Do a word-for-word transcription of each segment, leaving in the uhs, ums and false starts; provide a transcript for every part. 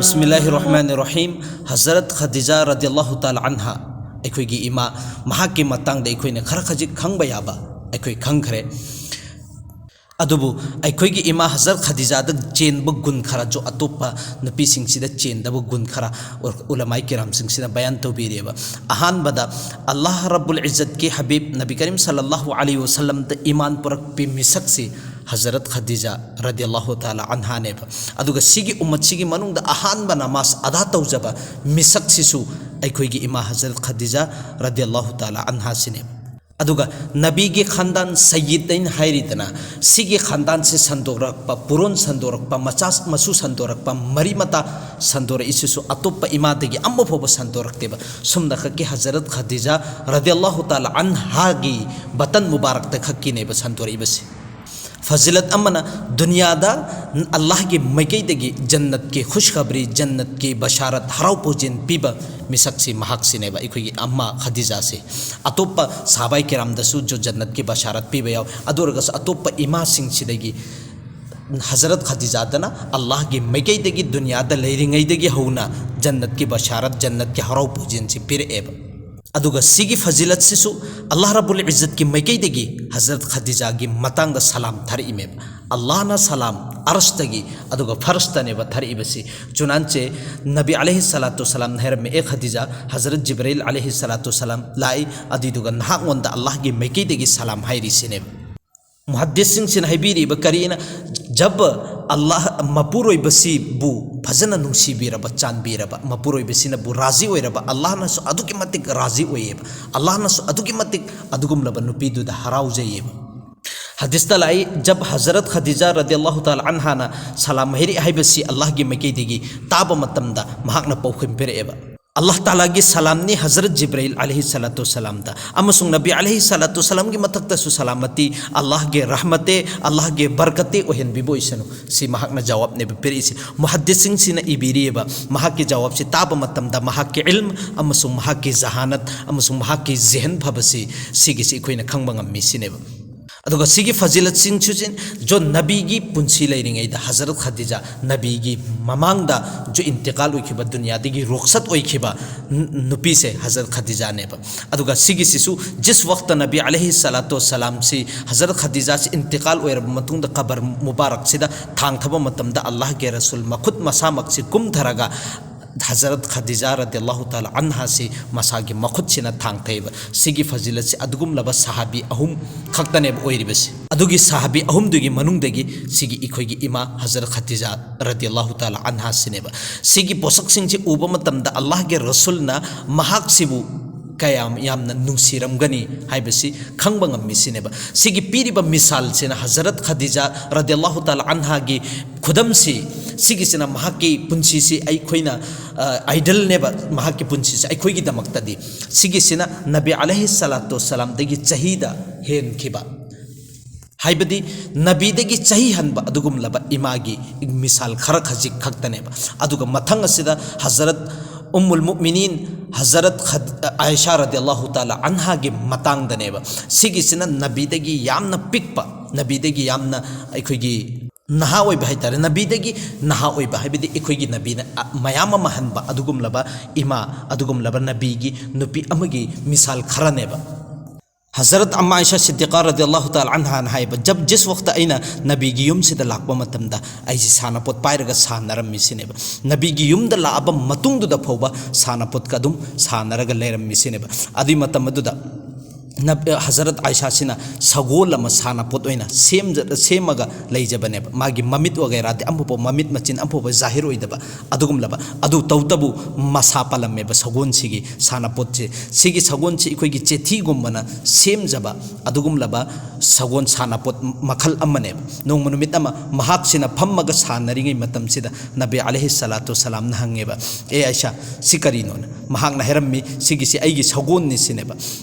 ꯕꯤꯁꯃꯤꯜꯂꯥꯍꯤꯔ ꯔꯍꯃꯥꯅꯤꯔ ꯔꯍꯤꯝ꯫ ꯍꯖꯔꯠ ꯈꯗꯤꯖꯥ ꯔꯗꯤꯌꯜꯂꯥꯍꯨ ꯇꯥꯂꯥ ꯑꯟꯍꯥ, ꯑꯩꯈꯣꯏꯒꯤ ꯏꯃꯥ, ꯃꯍꯥꯛꯀꯤ ꯃꯇꯥꯡꯗ ꯑꯩꯈꯣꯏꯅ ꯈꯔ ꯈꯖꯤꯛ ꯈꯪꯕ ꯌꯥꯕ ꯑꯩꯈꯣꯏ ꯈꯪꯈ꯭ꯔꯦ꯫ ꯑꯗꯨꯕꯨ ꯑꯩꯈꯣꯏꯒꯤ ꯏꯃꯥ ꯍꯖꯔꯠ ꯈꯗꯤꯖꯥꯗ ꯆꯦꯟꯕ ꯒꯨꯟ ꯈꯔꯁꯨ ꯑꯇꯣꯞꯄ ꯅꯨꯄꯤꯁꯤꯡꯁꯤꯗ ꯆꯦꯟꯗꯕ ꯒꯨꯟ ꯈꯔ ꯎꯂꯃꯥꯏ ꯀꯤꯔꯥꯝꯁꯤꯡꯁꯤꯅ ꯕꯌꯥꯟ ꯇꯧꯕꯤꯔꯤꯑꯕ꯫ ꯑꯍꯥꯟꯕꯗ, ꯑꯜꯂꯥꯍ ꯔꯕꯨꯜ ꯏꯖꯠꯀꯤ ꯍꯕꯤꯕ ꯅꯕꯤ ꯀꯔꯤꯝ ꯁꯜꯂꯜꯂꯥꯍꯨ ꯑꯂꯩꯍꯤ ꯋꯁꯜꯂꯝꯗ ꯏꯃꯥꯟ ꯄꯨꯔꯛꯄꯤ ꯃꯤꯁꯛꯁꯤ ꯍꯖꯔꯠ ꯈꯗꯤꯖꯥ ꯔꯗꯤꯌꯜꯂꯥꯍꯨ ꯇꯥꯂꯥ ꯑꯟꯍꯥꯅꯦꯕ꯫ ꯑꯗꯨꯒ ꯁꯤꯒꯤ ꯎꯝꯃꯠꯁꯤꯒꯤ ꯃꯅꯨꯡꯗ ꯑꯍꯥꯟꯕ ꯅꯃꯥꯖ ꯑꯗꯥ ꯇꯧꯖꯕ ꯃꯤꯁꯛꯁꯤꯁꯨ ꯑꯩꯈꯣꯏꯒꯤ ꯏꯃꯥ ꯍꯖꯔꯠ ꯈꯗꯤꯖꯥ ꯔꯗꯤꯌꯜꯂꯥꯍꯨ ꯇꯥꯂꯥ ꯑꯟꯍꯥꯁꯤꯅꯦꯕ꯫ ꯑꯗꯨꯒ ꯅꯕꯤꯒꯤ ꯈꯥꯟꯗꯥꯟ ꯁꯌꯤꯗ ꯑꯩꯅ ꯍꯥꯏꯔꯤꯗꯅ, ꯁꯤꯒꯤ ꯈꯥꯟꯗꯥꯟꯁꯤ ꯁꯟꯗꯣꯔꯛꯄ, ꯄꯨꯔꯣꯟ ꯁꯟꯗꯣꯔꯛꯄ, ꯃꯆꯥ ꯃꯁꯨ ꯁꯟꯗꯣꯔꯛꯄ, ꯃꯔꯤ ꯃꯇꯥ ꯁꯟꯗꯣꯔꯛꯏꯁꯤꯁꯨ ꯑꯇꯣꯞꯄ ꯏꯃꯥꯗꯒꯤ ꯑꯃ ꯐꯥꯎꯕ ꯁꯟꯗꯣꯔꯛꯇꯦꯕ꯫ ꯁꯨꯝꯅ ꯈꯛꯀꯤ ꯍꯖꯔꯠ ꯈꯗꯤꯖꯥ ꯔꯗꯤꯌꯜꯂꯥꯍꯨ ꯇꯥꯂꯥ ꯑꯟꯍꯥꯒꯤ ꯕꯇꯟ ꯃꯨꯕꯥꯔꯛꯇ ꯈꯛꯀꯤꯅꯦꯕ ꯁꯟꯗꯣꯔꯛꯏꯕꯁꯤ꯫ ꯐꯖꯤꯂꯠ ꯑꯃꯅ ꯗꯨꯅꯤꯌꯥꯗ ꯑꯜꯂꯥꯍꯒꯤ ꯃꯥꯏꯀꯩꯗꯒꯤ ꯖꯟꯅꯠꯀꯤ ꯈꯨꯁꯈꯕꯔꯤ, ꯖꯟꯅꯠꯀꯤ ꯕꯁꯥꯔꯠ, ꯍꯔꯥꯎ ꯄꯨꯖꯦꯟ ꯄꯤꯕ ꯃꯤꯁꯛꯁꯤ ꯃꯍꯥꯛꯁꯤꯅꯦꯕ, ꯑꯩꯈꯣꯏꯒꯤ ꯑꯝꯃꯥ ꯈꯗꯤꯖꯥꯁꯦ꯫ ꯑꯇꯣꯞꯄ ꯁꯍꯥꯕꯥꯏ ꯀꯤꯔꯥꯝꯗꯁꯨ ꯖꯣ ꯖꯟꯅꯠꯀꯤ ꯕꯁꯥꯔꯠ ꯄꯤꯕ ꯌꯥꯎꯏ꯫ ꯑꯗꯨ ꯑꯣꯏꯔꯒꯁꯨ ꯑꯇꯣꯞꯄ ꯏꯃꯥꯁꯤꯡꯁꯤꯗꯒꯤ ꯍꯖꯔꯠ ꯈꯗꯤꯖꯥꯗꯅ ꯑꯜꯂꯥꯍꯒꯤ ꯃꯥꯏꯀꯩꯗꯒꯤ ꯗꯨꯅꯤꯌꯥꯗ ꯂꯩꯔꯤꯉꯩꯗꯒꯤ ꯍꯧꯅ ꯖꯟꯅꯠꯀꯤ ꯕꯁꯥꯔꯠ, ꯖꯟꯅꯠꯀꯤ ꯍꯔꯥꯎ ꯄꯨꯖꯦꯟꯁꯤ ꯄꯤꯔꯛꯑꯦꯕ꯫ ꯑꯗꯨꯒ ꯁꯤꯒꯤ ꯐꯖꯤꯂꯠꯁꯤꯁꯨ ꯑꯜꯂꯥꯍ ꯔꯕꯨꯜ ꯏꯖꯠꯀꯤ ꯃꯥꯏꯀꯩꯗꯒꯤ ꯍꯖꯔꯠ ꯈꯗꯤꯖꯥꯒꯤ ꯃꯇꯥꯡꯗ ꯁꯂꯥꯝ ꯊꯥꯔꯛꯏꯃꯦꯕ꯫ ꯑꯜꯂꯥꯍꯅ ꯁꯂꯥꯝ ꯑꯔꯁꯇꯒꯤ, ꯑꯗꯨꯒ ꯐꯔꯁꯇꯅꯦꯕ ꯊꯥꯔꯛꯏꯕꯁꯤ꯫ ꯆꯨꯅꯥꯟꯁꯦ ꯅꯕꯤ ꯑꯂꯩꯍꯤ ꯁꯂꯥꯇꯨ ꯁꯂꯥꯝꯅ ꯍꯥꯏꯔꯝꯃꯤ, "ꯑꯦ ꯈꯗꯤꯖꯥ, ꯍꯖꯔꯠ ꯖꯤꯕ꯭ꯔꯥꯏꯜ ꯑꯂꯩꯍꯤ ꯁꯂꯥꯇꯨ ꯁꯂꯥꯝ ꯂꯥꯛꯏ, ꯑꯗꯨꯏꯗꯨꯒ ꯅꯍꯥꯛꯉꯣꯟꯗ ꯑꯜꯂꯥꯍꯒꯤ ꯃꯥꯏꯀꯩꯗꯒꯤ ꯁꯂꯥꯝ ꯍꯥꯏꯔꯤꯁꯤꯅꯦꯕ"꯫ ꯃꯨꯍꯗꯤꯁꯁꯤꯡꯁꯤꯅ ꯍꯥꯏꯕꯤꯔꯤꯕ ꯀꯔꯤꯅ, ꯖꯕ ꯑꯜꯂꯥꯍ ꯃꯄꯨꯔꯣꯏꯕꯁꯤꯕꯨ ꯐꯖꯅ ꯅꯨꯡꯁꯤꯕꯤꯔꯕ, ꯆꯥꯟꯕꯤꯔꯕ, ꯃꯄꯨꯔꯣꯏꯕꯁꯤꯅꯕꯨ ꯔꯥꯖꯤ ꯑꯣꯏꯔꯕ, ꯑꯜꯂꯥꯍꯅꯁꯨ ꯑꯗꯨꯛꯀꯤ ꯃꯇꯤꯛ ꯔꯥꯖꯤ ꯑꯣꯏꯌꯦꯕ, ꯑꯜꯂꯥꯍꯅꯁꯨ ꯑꯗꯨꯛꯀꯤ ꯃꯇꯤꯛ ꯑꯗꯨꯒꯨꯝꯂꯕ ꯅꯨꯄꯤꯗꯨꯗ ꯍꯔꯥꯎꯖꯩꯌꯦꯕ꯫ ꯍꯗꯤꯁꯇ ꯂꯥꯛꯏ, "ꯖꯕ ꯍꯖꯔꯠ ꯈꯗꯤꯖꯥ ꯔꯗꯤꯌꯜꯂꯥꯍꯨ ꯇꯥꯂꯥ ꯑꯟꯍꯥꯅ ꯁꯂꯥꯝ ꯍꯩꯔꯛꯏ ꯍꯥꯏꯕꯁꯤ ꯑꯜꯂꯥꯍꯒꯤ ꯃꯥꯏꯀꯩꯗꯒꯤ ꯇꯥꯕ ꯃꯇꯝꯗ ꯃꯍꯥꯛꯅ ꯄꯥꯎꯈꯨꯝ ꯄꯤꯔꯛꯑꯦꯕ, ꯑꯜꯂꯥꯍ ꯇꯥꯂꯥꯒꯤ ꯁꯂꯥꯝꯅꯤ ꯍꯖꯔꯠ ꯖꯤꯕ꯭ꯔꯥꯏꯜ ꯑꯂꯩꯍꯤ ꯁꯂꯥꯇꯨ ꯁꯂꯥꯝꯗ, ꯑꯃꯁꯨꯡ ꯅꯕꯤ ꯑꯂꯩꯍꯤ ꯁꯂꯥꯇꯨ ꯁꯂꯥꯝꯒꯤ ꯃꯊꯛꯇꯁꯨ ꯁꯂꯥꯃꯇꯤ, ꯑꯜꯂꯥꯍꯒꯤ ꯔꯍꯃꯇꯦ, ꯑꯜꯂꯥꯍꯒꯤ ꯕꯔꯀꯇꯦ ꯑꯣꯏꯍꯟꯕꯤꯕ ꯑꯣꯏꯁꯅꯨ"꯫ ꯁꯤ ꯃꯍꯥꯛꯅ ꯖꯋꯥꯕꯅꯦꯕ ꯄꯤꯔꯛꯏꯁꯤ꯫ ꯃꯨꯍꯗꯤꯁꯁꯤꯡꯁꯤꯅ ꯏꯕꯤꯔꯤꯑꯕ, ꯃꯍꯥꯛꯀꯤ ꯖꯋꯥꯕꯁꯤ ꯇꯥꯕ ꯃꯇꯝꯗ ꯃꯍꯥꯛꯀꯤ ꯏꯜꯝ ꯑꯃꯁꯨꯡ ꯃꯍꯥꯛꯀꯤ ꯖꯍꯥꯅꯠ ꯑꯃꯁꯨꯡ ꯃꯍꯥꯛꯀꯤ ꯖꯦꯍꯟ ꯐꯕꯁꯤ, ꯁꯤꯒꯤꯁꯤ ꯑꯩꯈꯣꯏꯅ ꯈꯪꯕ ꯉꯝꯃꯤ ꯁꯤꯅꯦꯕ꯫ ꯑꯗꯨꯒ ꯁꯤꯒꯤ ꯐꯖꯤꯂꯠꯁꯤꯡꯁꯨ ꯆꯤꯟ-, ꯖꯣ ꯅꯕꯤꯒꯤ ꯄꯨꯟꯁꯤ ꯂꯩꯔꯤꯉꯩꯗ ꯍꯖꯔꯠ ꯈꯗꯤꯖꯥ, ꯅꯕꯤꯒꯤ ꯃꯃꯥꯡꯗ ꯖꯣ ꯏꯟꯇꯤꯀꯥꯜ ꯑꯣꯏꯈꯤꯕ, ꯗꯨꯅꯤꯌꯥꯗꯒꯤ ꯔꯨꯈꯁꯠ ꯑꯣꯏꯈꯤꯕ ꯅꯨ-, ꯅꯨꯄꯤꯁꯦ ꯍꯖꯔꯠ ꯈꯗꯤꯖꯥꯅꯦꯕ꯫ ꯑꯗꯨꯒ ꯁꯤꯒꯤꯁꯤꯁꯨ ꯖꯤꯁ ꯋꯛꯇ ꯅꯕꯤ ꯑꯂꯩꯍꯤ ꯁꯂꯥꯇꯨ ꯋꯁꯂꯥꯝꯁꯤ, ꯍꯖꯔꯠ ꯈꯗꯤꯖꯥꯁꯤ ꯏꯟꯇꯤꯀꯥꯜ ꯑꯣꯏꯔꯕ ꯃꯇꯨꯡꯗ ꯀꯕꯔ ꯃꯨꯕꯥꯔꯛꯁꯤꯗ ꯊꯥꯡꯊꯕ ꯃꯇꯝꯗ ꯑꯜꯂꯥꯍꯒꯤ ꯔꯁꯨꯜ ꯃꯈꯨꯠ ꯃꯁꯥꯃꯛꯁꯤ ꯀꯨꯝꯊꯔꯒ ꯍꯖꯔꯠ ꯈꯗꯤꯖꯥ ꯔꯗꯤꯌꯜꯂꯥꯍꯨ ꯇꯥꯂꯥ ꯑꯟꯍꯥꯁꯤ ꯃꯁꯥꯒꯤ ꯃꯈꯨꯠꯁꯤꯅ ꯊꯥꯡꯊꯩꯕ꯫ ꯁꯤꯒꯤ ꯐꯖꯤꯂꯠꯁꯤ ꯑꯗꯨꯒꯨꯝꯂꯕ ꯁꯍꯥꯕꯤ ꯑꯍꯨꯝ ꯈꯛꯇꯅꯦꯕ ꯑꯣꯏꯔꯤꯕꯁꯤ꯫ ꯑꯗꯨꯒꯤ ꯁꯍꯥꯕꯤ ꯑꯍꯨꯝꯗꯨꯒꯤ ꯃꯅꯨꯡꯗꯒꯤ ꯁꯤꯒꯤ ꯑꯩꯈꯣꯏꯒꯤ ꯏꯃꯥ ꯍꯖꯔꯠ ꯈꯗꯤꯖꯥ ꯔꯗꯤꯌꯜꯂꯥꯍꯨ ꯇꯥꯂꯥ ꯑꯟꯍꯥꯁꯤꯅꯦꯕ꯫ ꯁꯤꯒꯤ ꯄꯣꯠꯁꯛꯁꯤꯡꯁꯤ ꯎꯕ ꯃꯇꯝꯗ ꯑꯜꯂꯥꯍꯒꯤ ꯔꯁꯨꯜꯅ ꯃꯍꯥꯛꯁꯤꯕꯨ ꯀꯌꯥꯝ ꯌꯥꯝꯅ ꯅꯨꯡꯁꯤꯔꯝꯒꯅꯤ ꯍꯥꯏꯕꯁꯤ ꯈꯪꯕ ꯉꯝꯃꯤ ꯁꯤꯅꯦꯕ꯫ ꯁꯤꯒꯤ ꯄꯤꯔꯤꯕ ꯃꯤꯁꯥꯜꯁꯤꯅ ꯍꯖꯔꯠ ꯈꯗꯤꯖꯥ ꯔꯗꯤꯌꯜꯂꯥꯍꯨ ꯇꯥꯂꯥ ꯑꯟꯍꯥꯒꯤ ꯈꯨꯗꯝꯁꯤ, ꯁꯤꯒꯤꯁꯤꯅ ꯃꯍꯥꯛꯀꯤ ꯄꯨꯟꯁꯤꯁꯤ ꯑꯩꯈꯣꯏꯅ, ꯑ, ꯑꯥꯏꯗꯜꯅꯦꯕ ꯃꯍꯥꯛꯀꯤ ꯄꯨꯟꯁꯤꯁꯤ ꯑꯩꯈꯣꯏꯒꯤꯗꯃꯛꯇꯗꯤ꯫ ꯁꯤꯒꯤꯁꯤꯅ ꯅꯕꯤ ꯑꯂꯩꯍꯤ ꯁꯂꯥꯇꯨ ꯋꯁꯂꯥꯝꯗꯒꯤ ꯆꯍꯤꯗ ꯍꯦꯟꯈꯤꯕ ꯍꯥꯏꯕꯗꯤ ꯅꯕꯤꯗꯒꯤ ꯆꯍꯤ ꯍꯟꯕ ꯑꯗꯨꯒꯨꯝꯂꯕ ꯏꯃꯥꯒꯤ ꯃꯤꯁꯥꯜ ꯈꯔ ꯈꯖꯤꯛ ꯈꯛꯇꯅꯦꯕ꯫ ꯑꯗꯨꯒ ꯃꯊꯪ ꯑꯁꯤꯗ ꯍꯖꯔꯠ ꯎꯝꯃꯨꯜ ꯃꯨꯑꯃꯤꯅꯤꯟ ꯍꯖꯔꯠ ꯈꯗ-, ꯑꯥꯏꯁꯥ ꯔꯗꯤꯌꯜꯂꯥꯍꯨ ꯇꯥꯂꯥ ꯑꯟꯍꯥꯒꯤ ꯃꯇꯥꯡꯗꯅꯦꯕ꯫ ꯁꯤꯒꯤꯁꯤꯅ ꯅꯕꯤꯗꯒꯤ ꯌꯥꯝꯅ ꯄꯤꯛꯄ, ꯅꯕꯤꯗꯒꯤ ꯌꯥꯝꯅ ꯑꯩꯈꯣꯏꯒꯤ ꯅꯍꯥ ꯑꯣꯏꯕ ꯍꯥꯏꯇꯥꯔꯦ, ꯅꯕꯤꯗꯒꯤ ꯅꯍꯥ ꯑꯣꯏꯕ ꯍꯥꯏꯕꯗꯤ ꯑꯩꯈꯣꯏꯒꯤ ꯅꯕꯤꯅ, ꯑ, ꯃꯌꯥꯝ ꯑꯃ ꯍꯟꯕ ꯑꯗꯨꯒꯨꯝꯂꯕ ꯏꯃꯥ, ꯑꯗꯨꯒꯨꯝꯂꯕ ꯅꯕꯤꯒꯤ ꯅꯨꯄꯤ ꯑꯃꯒꯤ ꯃꯤꯁꯥꯜ ꯈꯔꯅꯦꯕ꯫ ꯍꯖꯔꯠ ꯑꯝꯃꯥ ꯑꯥꯏꯁꯥ ꯁꯤꯗꯤꯀꯥ ꯔꯗꯤꯌꯜꯂꯥꯍꯨ ꯇꯥꯂꯥ ꯑꯟꯍꯥꯅ ꯍꯥꯏꯕ, "ꯖꯕ ꯖꯤꯁ ꯋꯛꯇ ꯑꯩꯅ ꯅꯕꯤꯒꯤ ꯌꯨꯝꯁꯤꯗ ꯂꯥꯛꯄ ꯃꯇꯝꯗ ꯑꯩꯁꯤ ꯁꯥꯟꯅꯄꯣꯠ ꯄꯥꯏꯔꯒ ꯁꯥꯟꯅꯔꯝꯃꯤ" ꯁꯤꯅꯦꯕ꯫ ꯅꯕꯤꯒꯤ ꯌꯨꯝꯗ ꯂꯥꯛꯑꯕ ꯃꯇꯨꯡꯗꯨꯗ ꯐꯥꯎꯕ ꯁꯥꯟꯅꯄꯣꯠꯀ ꯑꯗꯨꯝ ꯁꯥꯟꯅꯔꯒ ꯂꯩꯔꯝꯃꯤ ꯁꯤꯅꯦꯕ꯫ ꯑꯗꯨꯏ ꯃꯇꯝ ꯑꯗꯨꯗ ꯅꯕ-, ꯍꯖꯔꯠ ꯑꯥꯏꯁꯥꯁꯤꯅ ꯁꯒꯣꯜ ꯑꯃ ꯁꯥꯟꯅꯄꯣꯠ ꯑꯣꯏꯅ ꯁꯦꯝꯖ-, ꯁꯦꯝꯃꯒ ꯂꯩꯖꯕꯅꯦꯕ꯫ ꯃꯥꯒꯤ ꯃꯃꯤꯠ ꯋꯥꯒꯦꯔꯥꯗꯤ ꯑꯃꯐꯥꯎꯕ, ꯃꯃꯤꯠ ꯃꯆꯤꯟ ꯑꯃꯐꯥꯎꯕ ꯖꯥꯍꯤꯔ ꯑꯣꯏꯗꯕ ꯑꯗꯨꯒꯨꯝꯂꯕ, ꯑꯗꯨ ꯇꯧꯇꯕꯨ ꯃꯁꯥ ꯄꯥꯜꯂꯝꯃꯦꯕ ꯁꯒꯣꯜꯁꯤꯒꯤ ꯁꯥꯟꯅꯄꯣꯠꯁꯦ꯫ ꯁꯤꯒꯤ ꯁꯒꯣꯜꯁꯤ ꯑꯩꯈꯣꯏꯒꯤ ꯆꯦꯊꯤꯒꯨꯝꯕꯅ ꯁꯦꯝꯖꯕ ꯑꯗꯨꯒꯨꯝꯂꯕ ꯁꯒꯣꯜ ꯁꯥꯟꯅꯄꯣꯠ ꯃꯈꯜ ꯑꯃꯅꯦꯕ꯫ ꯅꯣꯡꯃ ꯅꯨꯃꯤꯠ ꯑꯃ ꯃꯍꯥꯛꯁꯤꯅ ꯐꯝꯃꯒ ꯁꯥꯟꯅꯔꯤꯉꯩ ꯃꯇꯝꯁꯤꯗ ꯅꯕꯤ ꯑꯂꯩꯍꯤ ꯁꯂꯥꯇꯨ ꯁꯂꯥꯝꯅ ꯍꯪꯉꯦꯕ, "ꯑꯦ ꯑꯥꯏꯁꯥ, ꯁꯤ ꯀꯔꯤꯅꯣꯅ?" ꯃꯍꯥꯛꯅ ꯍꯥꯏꯔꯝꯃꯤ, "ꯁꯤꯒꯤꯁꯤ ꯑꯩꯒꯤ ꯁꯒꯣꯜꯅꯤ" ꯁꯤꯅꯦꯕ꯫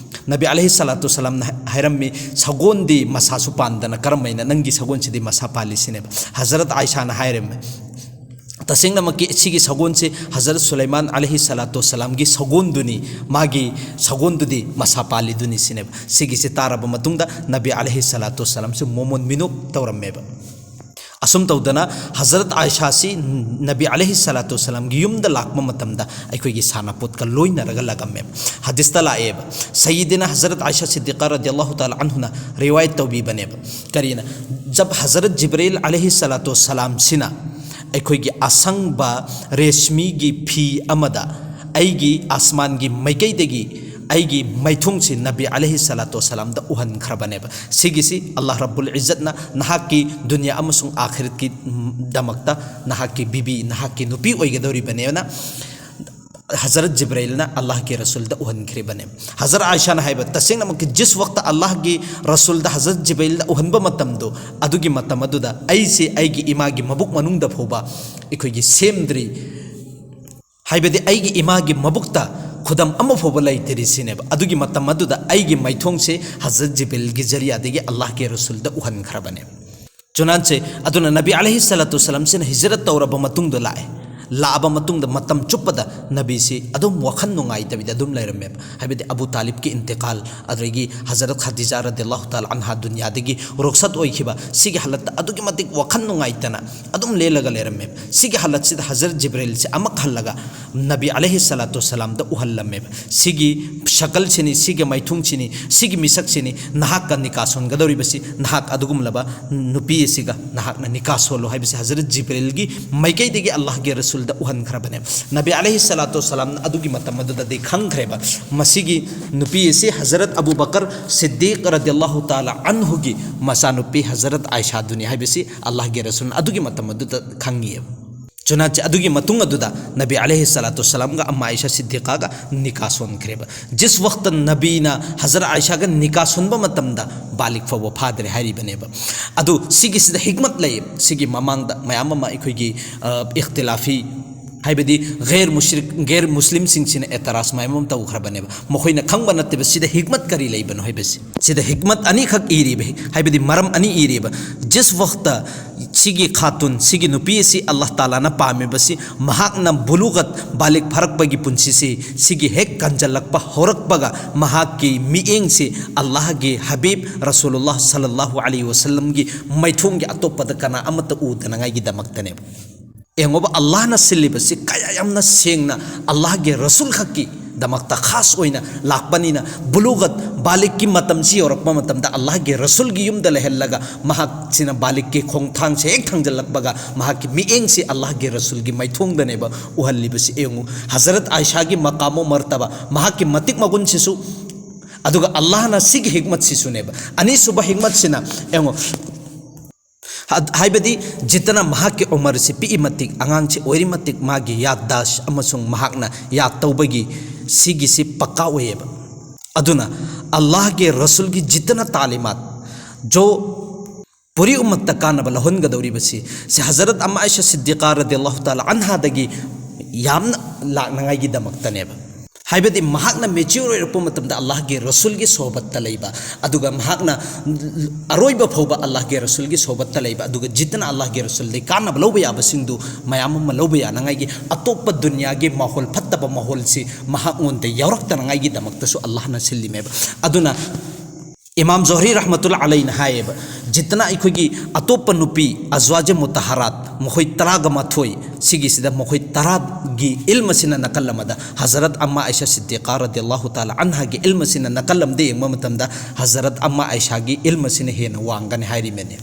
ꯅꯕꯤ ꯑꯂꯩꯍꯤ ꯁꯂꯥꯇꯨ ꯁꯂꯥꯝꯅ ꯍꯥꯏꯔꯝꯃꯤ, "ꯁꯒꯣꯜꯗꯤ ꯃꯁꯥꯁꯨ ꯄꯥꯟꯗꯅ ꯀꯔꯝ ꯍꯥꯏꯅ ꯅꯪꯒꯤ ꯁꯒꯣꯜꯁꯤꯗꯤ ꯃꯁꯥ ꯄꯥꯜꯂꯤ?" ꯁꯤꯅꯦꯕ꯫ ꯍꯖꯔꯠ ꯑꯥꯏꯁꯥꯅ ꯍꯥꯏꯔꯝꯃꯤ, ꯇꯁꯦꯡꯅꯃꯛꯀꯤ ꯁꯤꯒꯤ ꯁꯒꯣꯜꯁꯤ ꯍꯖꯔꯠ ꯁꯨꯂꯩꯃꯥꯟ ꯑꯂꯩꯍꯤ ꯁꯂꯥꯇꯨ ꯋꯁꯂꯥꯝꯒꯤ ꯁꯒꯣꯜꯗꯨꯅꯤ, ꯃꯥꯒꯤ ꯁꯒꯣꯜꯗꯨꯗꯤ ꯃꯁꯥ ꯄꯥꯜꯂꯤꯗꯨꯅꯤ ꯁꯤꯅꯦꯕ꯫ ꯁꯤꯒꯤꯁꯤ ꯇꯥꯔꯕ ꯃꯇꯨꯡꯗ ꯅꯕꯤ ꯑꯂꯩꯍꯤ ꯁꯂꯥꯇꯨ ꯋꯁꯂꯥꯝꯁꯨ ꯃꯣꯃꯣꯟ ꯃꯤꯅꯣꯛ ꯇꯧꯔꯝꯃꯦꯕ꯫ ꯑꯁꯨꯝ ꯇꯧꯗꯅ ꯍꯖꯔꯠ ꯑꯥꯏꯁꯥꯁꯤ ꯅꯕꯤ ꯑꯂꯩꯍꯤ ꯁꯂꯥꯇꯨ ꯋꯁꯂꯥꯝꯒꯤ ꯌꯨꯝꯗ ꯂꯥꯛꯄ ꯃꯇꯝꯗ ꯑꯩꯈꯣꯏꯒꯤ ꯁꯥꯟꯅꯄꯣꯠꯀ ꯂꯣꯏꯅꯔꯒ ꯂꯥꯛꯑꯝꯃꯦꯕ꯫ ꯍꯗꯤꯁꯇ ꯂꯥꯛꯑꯦꯕ, ꯁꯌꯤꯗꯤꯅ ꯍꯖꯔꯠ ꯑꯥꯏꯁꯥ ꯁꯤꯗꯤꯀꯥ ꯔꯗꯤꯌꯜꯂꯥꯍꯨ ꯇꯥꯂꯥ ꯑꯟꯍꯨꯅ ꯔꯤꯋꯥꯌꯠ ꯇꯧꯕꯤꯕꯅꯦꯕ꯫ ꯀꯔꯤꯅ? ꯖꯕ ꯍꯖꯔꯠ ꯖꯤꯕ꯭ꯔꯤꯜ ꯑꯂꯩꯍꯤ ꯁꯂꯥꯇꯨ ꯋꯁꯂꯥꯝꯁꯤꯅ ꯑꯩꯈꯣꯏꯒꯤ ꯑꯁꯪꯕ ꯔꯦꯁꯃꯤꯒꯤ ꯐꯤ ꯑꯃꯗ ꯑꯩꯒꯤ ꯑꯁꯃꯥꯟꯒꯤ ꯃꯥꯏꯀꯩꯗꯒꯤ ꯑꯩꯒꯤ ꯃꯥꯏꯊꯣꯡꯁꯤ ꯅꯕꯤ ꯑꯂꯩꯍꯤ ꯁꯂꯥꯇꯨ ꯋꯁꯂꯥꯝꯗ ꯎꯍꯟꯈ꯭ꯔꯕꯅꯦꯕ꯫ ꯁꯤꯒꯤꯁꯤ ꯑꯜꯂꯥꯍ ꯔꯕꯨꯜ ꯏꯖꯠꯅ ꯅꯍꯥꯛꯀꯤ ꯗꯨꯅꯤꯌꯥ ꯑꯃꯁꯨꯡ ꯑꯥꯈꯤꯔꯠꯀꯤ, ꯎꯝ, ꯗꯃꯛꯇ ꯅꯍꯥꯛꯀꯤ ꯕꯤꯕꯤ, ꯅꯍꯥꯛꯀꯤ ꯅꯨꯄꯤ ꯑꯣꯏꯒꯗꯧꯔꯤꯕꯅꯦꯅ ꯍꯖꯔꯠ ꯖꯤꯕ꯭ꯔꯥꯏꯜꯅ ꯑꯜꯂꯥꯍꯒꯤ ꯔꯁꯨꯜꯗ ꯎꯍꯟꯈ꯭ꯔꯤꯕꯅꯦ꯫ ꯍꯖꯔꯠ ꯑꯥꯏꯁꯥꯅ ꯍꯥꯏꯕ, ꯇꯁꯦꯡꯅꯃꯛꯀꯤ ꯖꯤꯁ ꯋꯛꯇ ꯑꯜꯂꯥꯍꯒꯤ ꯔꯁꯨꯜꯗ ꯍꯖꯔꯠ ꯖꯤꯕ꯭ꯔꯥꯏꯜꯗ ꯎꯍꯟꯕ ꯃꯇꯝꯗꯣ, ꯑꯗꯨꯒꯤ ꯃꯇꯝ ꯑꯗꯨꯗ ꯑꯩꯁꯦ ꯑꯩꯒꯤ ꯏꯃꯥꯒꯤ ꯃꯕꯨꯛ ꯃꯅꯨꯡꯗ ꯐꯥꯎꯕ ꯑꯩꯈꯣꯏꯒꯤ ꯁꯦꯝꯗ꯭ꯔꯤ, ꯍꯥꯏꯕꯗꯤ ꯑꯩꯒꯤ ꯏꯃꯥꯒꯤ ꯃꯕꯨꯛꯇ ꯈꯨꯗꯝ ꯑꯃ ꯐꯥꯎꯕ ꯂꯩꯇ꯭ꯔꯤ ꯁꯤꯅꯦꯕ꯫ ꯑꯗꯨꯒꯤ ꯃꯇꯝ ꯑꯗꯨꯗ ꯑꯩꯒꯤ ꯃꯥꯏꯊꯣꯡꯁꯦ ꯍꯖꯔꯠ ꯖꯤꯕ꯭ꯔꯤꯜꯒꯤ ꯖꯔꯤꯌꯥꯗꯒꯤ ꯑꯜꯂꯥꯍꯒꯤ ꯔꯁꯨꯜꯗ ꯎꯍꯟꯈ꯭ꯔꯕꯅꯦꯕ꯫ ꯆꯨꯅꯥꯟꯁꯦ, ꯑꯗꯨꯅ ꯅꯕꯤ ꯑꯂꯩꯍꯤ ꯁꯂꯥꯇꯨ ꯁꯂꯥꯝꯁꯤꯅ ꯍꯤꯖꯔꯠ ꯇꯧꯔꯕ ꯃꯇꯨꯡꯗ ꯂꯥꯛꯑꯦ꯫ ꯂꯥꯛꯑꯕ ꯃꯇꯨꯡꯗ ꯃꯇꯝ ꯆꯨꯞꯄꯗ ꯅꯕꯤꯁꯤ ꯑꯗꯨꯝ ꯋꯥꯈꯜ ꯅꯨꯡꯉꯥꯏꯇꯕꯤꯗ ꯑꯗꯨꯝ ꯂꯩꯔꯝꯃꯦꯕ꯫ ꯍꯥꯏꯕꯗꯤ ꯑꯕꯨ ꯇꯥꯂꯤꯕꯀꯤ ꯏꯟꯇꯤꯀꯥꯜ, ꯑꯗꯨꯗꯒꯤ ꯍꯖꯔꯠ ꯈꯗꯤꯖꯥ ꯔꯗꯤꯌꯜꯂꯥꯍꯨ ꯇꯥꯂꯥ ꯑꯟꯍꯥ ꯗꯨꯅꯤꯌꯥꯗꯒꯤ ꯔꯨꯈꯁꯠ ꯑꯣꯏꯈꯤꯕ, ꯁꯤꯒꯤ ꯍꯥꯂꯠꯇ ꯑꯗꯨꯛꯀꯤ ꯃꯇꯤꯛ ꯋꯥꯈꯜ ꯅꯨꯡꯉꯥꯏꯇꯅ ꯑꯗꯨꯝ ꯂꯦꯜꯂꯒ ꯂꯩꯔꯝꯃꯦꯕ꯫ ꯁꯤꯒꯤ ꯍꯥꯂꯠꯁꯤꯗ ꯍꯖꯔꯠ ꯖꯤꯕ꯭ꯔꯤꯜꯁꯦ ꯑꯃꯨꯛ ꯍꯜꯂꯒ ꯅꯕꯤ ꯑꯂꯩꯍꯤ ꯁꯂꯥꯇꯨ ꯁꯂꯥꯝꯗ ꯎꯍꯜꯂꯝꯃꯦꯕ꯫ ꯁꯤꯒꯤ ꯁꯀꯜꯁꯤꯅꯤ, ꯁꯤꯒꯤ ꯃꯥꯏꯊꯣꯡꯁꯤꯅꯤ, ꯁꯤꯒꯤ ꯃꯤꯁꯛꯁꯤꯅꯤ ꯅꯍꯥꯛꯀ ꯅꯤꯀꯥ ꯁꯣꯟꯒꯗꯧꯔꯤꯕꯁꯤ, ꯅꯍꯥꯛ ꯑꯗꯨꯒꯨꯝꯂꯕ ꯅꯨꯄꯤ ꯑꯁꯤꯒ ꯅꯍꯥꯛꯅ ꯅꯤꯀꯥ ꯁꯣꯜꯂꯨ ꯍꯥꯏꯕꯁꯤ ꯍꯖꯔꯠ ꯖꯤꯕ꯭ꯔꯤꯜꯒꯤ ꯃꯥꯏꯀꯩꯗꯒꯤ ꯑꯜꯂꯥꯍꯒꯤ ꯔꯁꯨꯜꯗ ꯎꯍꯟꯈ꯭ꯔꯕꯅꯦ꯫ ꯅꯕꯤ ꯑꯂꯩꯍꯤ ꯁꯂꯥꯇꯨ ꯁꯂꯥꯝꯅ ꯑꯗꯨꯒꯤ ꯃꯇꯝ ꯑꯗꯨꯗꯗꯤ ꯈꯪꯈ꯭ꯔꯦꯕ, ꯃꯁꯤꯒꯤ ꯅꯨꯄꯤ ꯑꯁꯤ ꯍꯖꯔꯠ ꯑꯕꯨ ꯕꯀꯔ ꯁꯤꯗꯤꯛ ꯔꯗꯤꯌꯜꯂꯥꯍꯨ ꯇꯥꯂꯥ ꯑꯟꯍꯨꯒꯤ ꯃꯆꯥꯅꯨꯄꯤ ꯍꯖꯔꯠ ꯑꯥꯏꯁꯥꯗꯨꯅꯤ ꯍꯥꯏꯕꯁꯤ ꯑꯜꯂꯥꯍꯒꯤ ꯔꯁꯨꯜꯅ ꯑꯗꯨꯒꯤ ꯃꯇꯝ ꯑꯗꯨꯗ ꯈꯪꯉꯤꯑꯕ꯫ ꯆꯨꯅꯥꯟꯁꯦ, ꯑꯗꯨꯒꯤ ꯃꯇꯨꯡ ꯑꯗꯨꯗ ꯅꯕꯤ ꯑꯂꯩꯍꯤ ꯁꯂꯥꯇꯨ ꯁꯂꯥꯝꯒ ꯑꯝꯃꯥ ꯑꯥꯏꯁꯥ ꯁꯤꯗꯤꯀꯥꯒ ꯅꯤꯀꯥ ꯁꯣꯟꯈ꯭ꯔꯦꯕ꯫ ꯖꯤꯁ ꯋꯛꯇ ꯅꯕꯤꯅ ꯍꯖꯔꯠ ꯑꯥꯏꯁꯥꯒ ꯅꯤꯀꯥ ꯁꯣꯟꯕ ꯃꯇꯝꯗ ꯕꯥꯂꯤꯛ ꯐꯥꯎꯕ ꯐꯥꯗ꯭ꯔꯦ ꯍꯥꯏꯔꯤꯕꯅꯦꯕ꯫ ꯑꯗꯨ ꯁꯤꯒꯤꯁꯤꯗ ꯍꯤꯛꯃꯠ ꯂꯩ꯫ ꯁꯤꯒꯤ ꯃꯃꯥꯡꯗ ꯃꯌꯥꯝ ꯑꯃ ꯑꯩꯈꯣꯏꯒꯤ, ꯑ, ꯏꯈꯇꯤꯂꯥꯐꯤ, ꯍꯥꯏꯕꯗꯤ ꯒꯩꯔ ꯃꯨꯁ꯭ꯔꯤꯛ, ꯒꯩꯔ ꯃꯨꯁꯂꯤꯝꯁꯤꯡꯁꯤꯅ ꯑꯦꯇꯔꯥꯖ ꯃꯌꯥꯝ ꯑꯃ ꯇꯧꯈ꯭ꯔꯕꯅꯦꯕ꯫ ꯃꯈꯣꯏꯅ ꯈꯪꯕ ꯅꯠꯇꯦꯕ ꯁꯤꯗ ꯍꯤꯛꯃꯠ ꯀꯔꯤ ꯂꯩꯕꯅꯣ ꯍꯥꯏꯕꯁꯤ꯫ ꯁꯤꯗ ꯍꯤꯛꯃꯠ ꯑꯅꯤꯈꯛ ꯏꯔꯤꯕ, ꯍꯥꯏꯕꯗꯤ ꯃꯔꯝ ꯑꯅꯤ ꯏꯔꯤꯕ꯫ ꯖꯤꯁ ꯋꯛꯇ ꯁꯤꯒꯤ ꯈꯥꯇꯨꯟ, ꯁꯤꯒꯤ ꯅꯨꯄꯤ ꯑꯁꯤ ꯑꯜꯂꯥꯍ ꯇꯥꯂꯥꯅ ꯄꯥꯝꯃꯤꯕꯁꯤ, ꯃꯍꯥꯛꯅ ꯕꯨꯂꯨꯒꯠ, ꯕꯥꯂꯤꯛ ꯐꯥꯔꯛꯄꯒꯤ ꯄꯨꯟꯁꯤꯁꯤ, ꯁꯤꯒꯤ ꯍꯦꯛ ꯀꯟꯖꯜꯂꯛꯄ ꯍꯧꯔꯛꯄꯒ ꯃꯍꯥꯛꯀꯤ ꯃꯤꯠꯌꯦꯡꯁꯤ ꯑꯜꯂꯥꯍꯒꯤ ꯍꯕꯤꯕ ꯔꯁꯨꯂꯨꯜꯂꯥꯍ ꯁꯜꯂꯜꯂꯥꯍꯨ ꯑꯂꯩꯍꯤ ꯋꯁꯜꯂꯝꯒꯤ ꯃꯥꯏꯊꯣꯡꯒꯤ ꯑꯇꯣꯞꯄꯗ ꯀꯅꯥ ꯑꯃꯠꯇ ꯎꯗꯅꯉꯥꯏꯒꯤꯗꯃꯛꯇꯅꯦꯕ꯫ ꯌꯦꯡꯉꯣꯕ, ꯑꯜꯂꯥꯍꯅ ꯁꯤꯜꯂꯤꯕꯁꯤ ꯀꯌꯥ ꯌꯥꯝꯅ ꯁꯦꯡꯅ ꯑꯜꯂꯥꯍꯒꯤ ꯔꯁꯨꯜ ꯈꯛꯀꯤꯗꯃꯛꯇ ꯈꯥꯁ ꯑꯣꯏꯅ ꯂꯥꯛꯄꯅꯤꯅ, ꯕꯨꯂꯨꯒꯠ, ꯕꯥꯂꯤꯛꯀꯤ ꯃꯇꯝꯁꯤ ꯌꯧꯔꯛꯄ ꯃꯇꯝꯗ ꯑꯜꯂꯥꯍꯒꯤ ꯔꯁꯨꯜꯒꯤ ꯌꯨꯝꯗ ꯂꯩꯍꯜꯂꯒ ꯃꯍꯥꯛꯁꯤꯅ ꯕꯥꯂꯤꯛꯀꯤ ꯈꯣꯡꯊꯥꯡꯁꯦ ꯍꯦꯛ ꯊꯥꯡꯖꯜꯂꯛꯄꯒ ꯃꯍꯥꯛꯀꯤ ꯃꯤꯠꯌꯦꯡꯁꯤ ꯑꯜꯂꯥꯍꯒꯤ ꯔꯁꯨꯜꯒꯤ ꯃꯥꯏꯊꯣꯡꯗꯅꯦꯕ ꯎꯍꯜꯂꯤꯕꯁꯤ꯫ ꯌꯦꯡꯉꯨ, ꯍꯖꯔꯠ ꯑꯥꯏꯁꯥꯒꯤ ꯃꯀꯥꯃꯣ ꯃꯔꯇꯕ, ꯃꯍꯥꯛꯀꯤ ꯃꯇꯤꯛ ꯃꯒꯨꯟꯁꯤꯁꯨ, ꯑꯗꯨꯒ ꯑꯜꯂꯥꯍꯅ ꯁꯤꯒꯤ ꯍꯤꯛꯃꯠꯁꯤꯁꯨꯅꯦꯕ꯫ ꯑꯅꯤꯁꯨꯕ ꯍꯤꯛꯃꯠꯁꯤꯅ ꯌꯦꯡꯉꯨ, ꯍꯥ-, ꯍꯥꯏꯕꯗꯤ ꯖꯤꯠꯇꯅ ꯃꯍꯥꯛꯀꯤ ꯎꯃꯔꯁꯤ ꯄꯤꯛꯏ ꯃꯇꯤꯛ, ꯑꯉꯥꯡꯁꯤ ꯑꯣꯏꯔꯤ ꯃꯇꯤꯛ ꯃꯥꯒꯤ ꯌꯥꯗꯗꯥꯁ ꯑꯃꯁꯨꯡ ꯃꯍꯥꯛꯅ ꯌꯥꯗ ꯇꯧꯕꯒꯤ ꯁꯤꯒꯤꯁꯤ ꯄꯛꯀꯥ ꯑꯣꯏꯌꯦꯕ꯫ ꯑꯗꯨꯅ ꯑꯜꯂꯥꯍꯒꯤ ꯔꯁꯨꯜꯒꯤ ꯖꯤꯠꯇꯅ ꯇꯥꯂꯤꯃꯥꯠ ꯖꯣ ꯄꯨꯔꯤ ꯎꯝꯃꯠꯇ ꯀꯥꯟꯅꯕ ꯂꯧꯍꯟꯒꯗꯧꯔꯤꯕꯁꯤ ꯁꯤ ꯍꯖꯔꯠ ꯑꯝꯃꯥ ꯑꯥꯏꯁꯥ ꯁꯤꯗꯤꯀꯥ ꯔꯗꯤꯌꯜꯂꯥꯍꯨ ꯇꯥꯂꯥ ꯑꯟꯍꯥꯗꯒꯤ ꯌꯥꯝꯅ ꯂꯥꯛꯅꯉꯥꯏꯒꯤꯗꯃꯛꯇꯅꯦꯕ꯫ ꯍꯥꯏꯕꯗꯤ ꯃꯍꯥꯛꯅ mature ꯑꯣꯏꯔꯛꯄ ꯃꯇꯝꯗ ꯑꯜꯂꯥꯍꯒꯤ ꯔꯁꯨꯜꯒꯤ ꯁꯣꯍꯕꯠꯇ ꯂꯩꯕ, ꯑꯗꯨꯒ ꯃꯍꯥꯛꯅ ꯑꯔꯣꯏꯕ ꯐꯥꯎꯕ ꯑꯜꯂꯥꯍꯒꯤ ꯔꯁꯨꯜꯒꯤ ꯁꯣꯍꯕꯠꯇ ꯂꯩꯕ, ꯑꯗꯨꯒ ꯖꯤꯠꯇꯅ ꯑꯜꯂꯥꯍꯒꯤ ꯔꯁꯨꯜꯗꯒꯤ ꯀꯥꯟꯅꯕ ꯂꯧꯕ ꯌꯥꯕꯁꯤꯡꯗꯨ ꯃꯌꯥꯝ ꯑꯃ ꯂꯧꯕ ꯌꯥꯅꯉꯥꯏꯒꯤ ꯑꯇꯣꯞꯄ ꯗꯨꯅꯤꯌꯥꯒꯤ ꯃꯥꯍꯣꯜ, ꯐꯠꯇꯕ ꯃꯥꯍꯣꯜꯁꯤ ꯃꯍꯥꯛꯉꯣꯟꯗ ꯌꯥꯎꯔꯛꯇꯅꯉꯥꯏꯒꯤꯗꯃꯛꯇꯁꯨ ꯑꯜꯂꯥꯍꯅ ꯁꯤꯜꯂꯤꯃꯦꯕ꯫ ꯑꯗꯨꯅ ꯏꯃꯥꯝ ꯖꯣꯍꯔꯤ ꯔꯍꯃꯇꯨꯜꯂꯥ ꯑꯂꯩꯅ ꯍꯥꯏꯌꯦꯕ, ꯖꯤꯠꯇꯅ ꯑꯩꯈꯣꯏꯒꯤ ꯑꯇꯣꯞꯄ ꯅꯨꯄꯤ ꯑꯖ꯭ꯋꯥꯖꯦ ꯃꯨꯇꯍꯔꯥꯠ ꯃꯈꯣꯏ ꯇꯔꯥꯒ ꯃꯥꯊꯣꯏ ꯁꯤꯒꯤꯁꯤꯗ ꯃꯈꯣꯏ ꯇꯔꯥꯒꯤ ꯏꯜꯝ ꯑꯁꯤꯅ ꯅꯥꯀꯜ ꯑꯃꯗ, ꯍꯖꯔꯠ ꯑꯝꯃꯥ ꯑꯥꯏꯁꯥ ꯁꯤꯗꯤꯀꯥ ꯔꯗꯤꯌꯜꯂꯥꯍꯨ ꯇꯥꯂꯥ ꯑꯟꯍꯥꯒꯤ ꯏꯜꯝ ꯑꯁꯤꯅ ꯅꯥꯀꯜ ꯑꯃꯗ ꯌꯦꯡꯕ ꯃꯇꯝꯗ ꯍꯖꯔꯠ ꯑꯝꯃꯥ ꯑꯥꯏꯁꯥꯒꯤ ꯏꯜꯝ ꯑꯁꯤꯅ ꯍꯦꯟꯅ ꯋꯥꯡꯒꯅꯤ ꯍꯥꯏꯔꯤꯕꯅꯤ꯫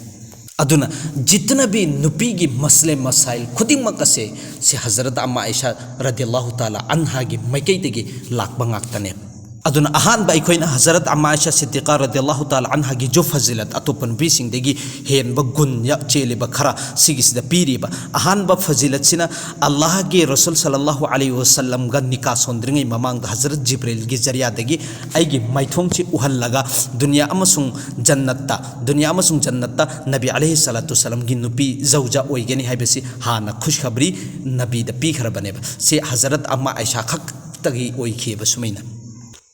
ꯑꯗꯨꯅ ꯖꯤꯠꯇꯅꯕꯤ ꯅꯨꯄꯤꯒꯤ ꯃꯁꯂꯦ ꯃꯁꯥꯏꯜ ꯈꯨꯗꯤꯡꯃꯛ ꯑꯁꯦ ꯁꯤ ꯍꯖꯔꯠ ꯑꯝꯃꯥ ꯑꯥꯏꯁꯥ ꯔꯗꯤꯌꯜꯂꯥꯍꯨ ꯇꯥꯂꯥ ꯑꯟꯍꯥꯒꯤ ꯃꯥꯏꯀꯩꯗꯒꯤ ꯂꯥꯛꯄ ꯉꯥꯛꯇꯅꯦ꯫ ꯑꯗꯨꯅ ꯑꯍꯥꯟꯕ ꯑꯩꯈꯣꯏꯅ ꯍꯖꯔꯠ ꯑꯝꯃꯥ ꯑꯥꯏꯁꯥ ꯁꯤꯗꯤꯀꯥ ꯔꯗꯤꯌꯜꯂꯥꯍꯨ ꯇꯥꯂꯥ ꯑꯟꯍꯥꯒꯤ ꯖꯨ ꯐꯖꯤꯂꯠ, ꯑꯇꯣꯞꯄ ꯅꯨꯄꯤꯁꯤꯡꯗꯒꯤ ꯍꯦꯟꯕ ꯒꯨꯟ ꯌꯥ-, ꯆꯦꯜꯂꯤꯕ ꯈꯔ ꯁꯤꯒꯤꯁꯤꯗ ꯄꯤꯔꯤꯕ ꯑꯍꯥꯟꯕ ꯐꯖꯤꯂꯠꯁꯤꯅ, ꯑꯜꯂꯥꯍꯒꯤ ꯔꯁꯨꯜ ꯁꯜꯂꯜꯂꯥꯍꯨ ꯑꯂꯩꯍꯤ ꯋꯁꯜꯂꯝꯒ ꯅꯤꯀꯥ ꯁꯣꯟꯗ꯭ꯔꯤꯉꯩ ꯃꯃꯥꯡꯗ ꯍꯖꯔꯠ ꯖꯤꯕ꯭ꯔꯤꯜꯒꯤ ꯖꯔꯤꯌꯥꯗꯒꯤ ꯑꯩꯒꯤ ꯃꯥꯏꯊꯣꯡꯁꯤ ꯎꯍꯜꯂꯒ ꯗꯨꯅꯤꯌꯥ ꯑꯃꯁꯨꯡ ꯖꯟꯅꯠꯇ, ꯗꯨꯅꯤꯌꯥ ꯑꯃꯁꯨꯡ ꯖꯟꯅꯠꯇ ꯅꯕꯤ ꯑꯂꯩꯍꯤ ꯁꯂꯥꯇꯨ ꯁꯂꯥꯝꯒꯤ ꯅꯨꯄꯤ ꯖꯧꯖꯥ ꯑꯣꯏꯒꯅꯤ ꯍꯥꯏꯕꯁꯤ ꯍꯥꯟꯅ ꯈꯨꯁꯈꯕ꯭ꯔꯤ ꯅꯕꯤꯗ ꯄꯤꯈ꯭ꯔꯕꯅꯦꯕ꯫ ꯁꯤ ꯍꯖꯔꯠ ꯑꯝꯃꯥ ꯑꯥꯏꯁꯥ ꯈꯛꯇꯒꯤ ꯑꯣꯏꯈꯤꯑꯕ ꯁꯨꯃꯥꯏꯅ꯫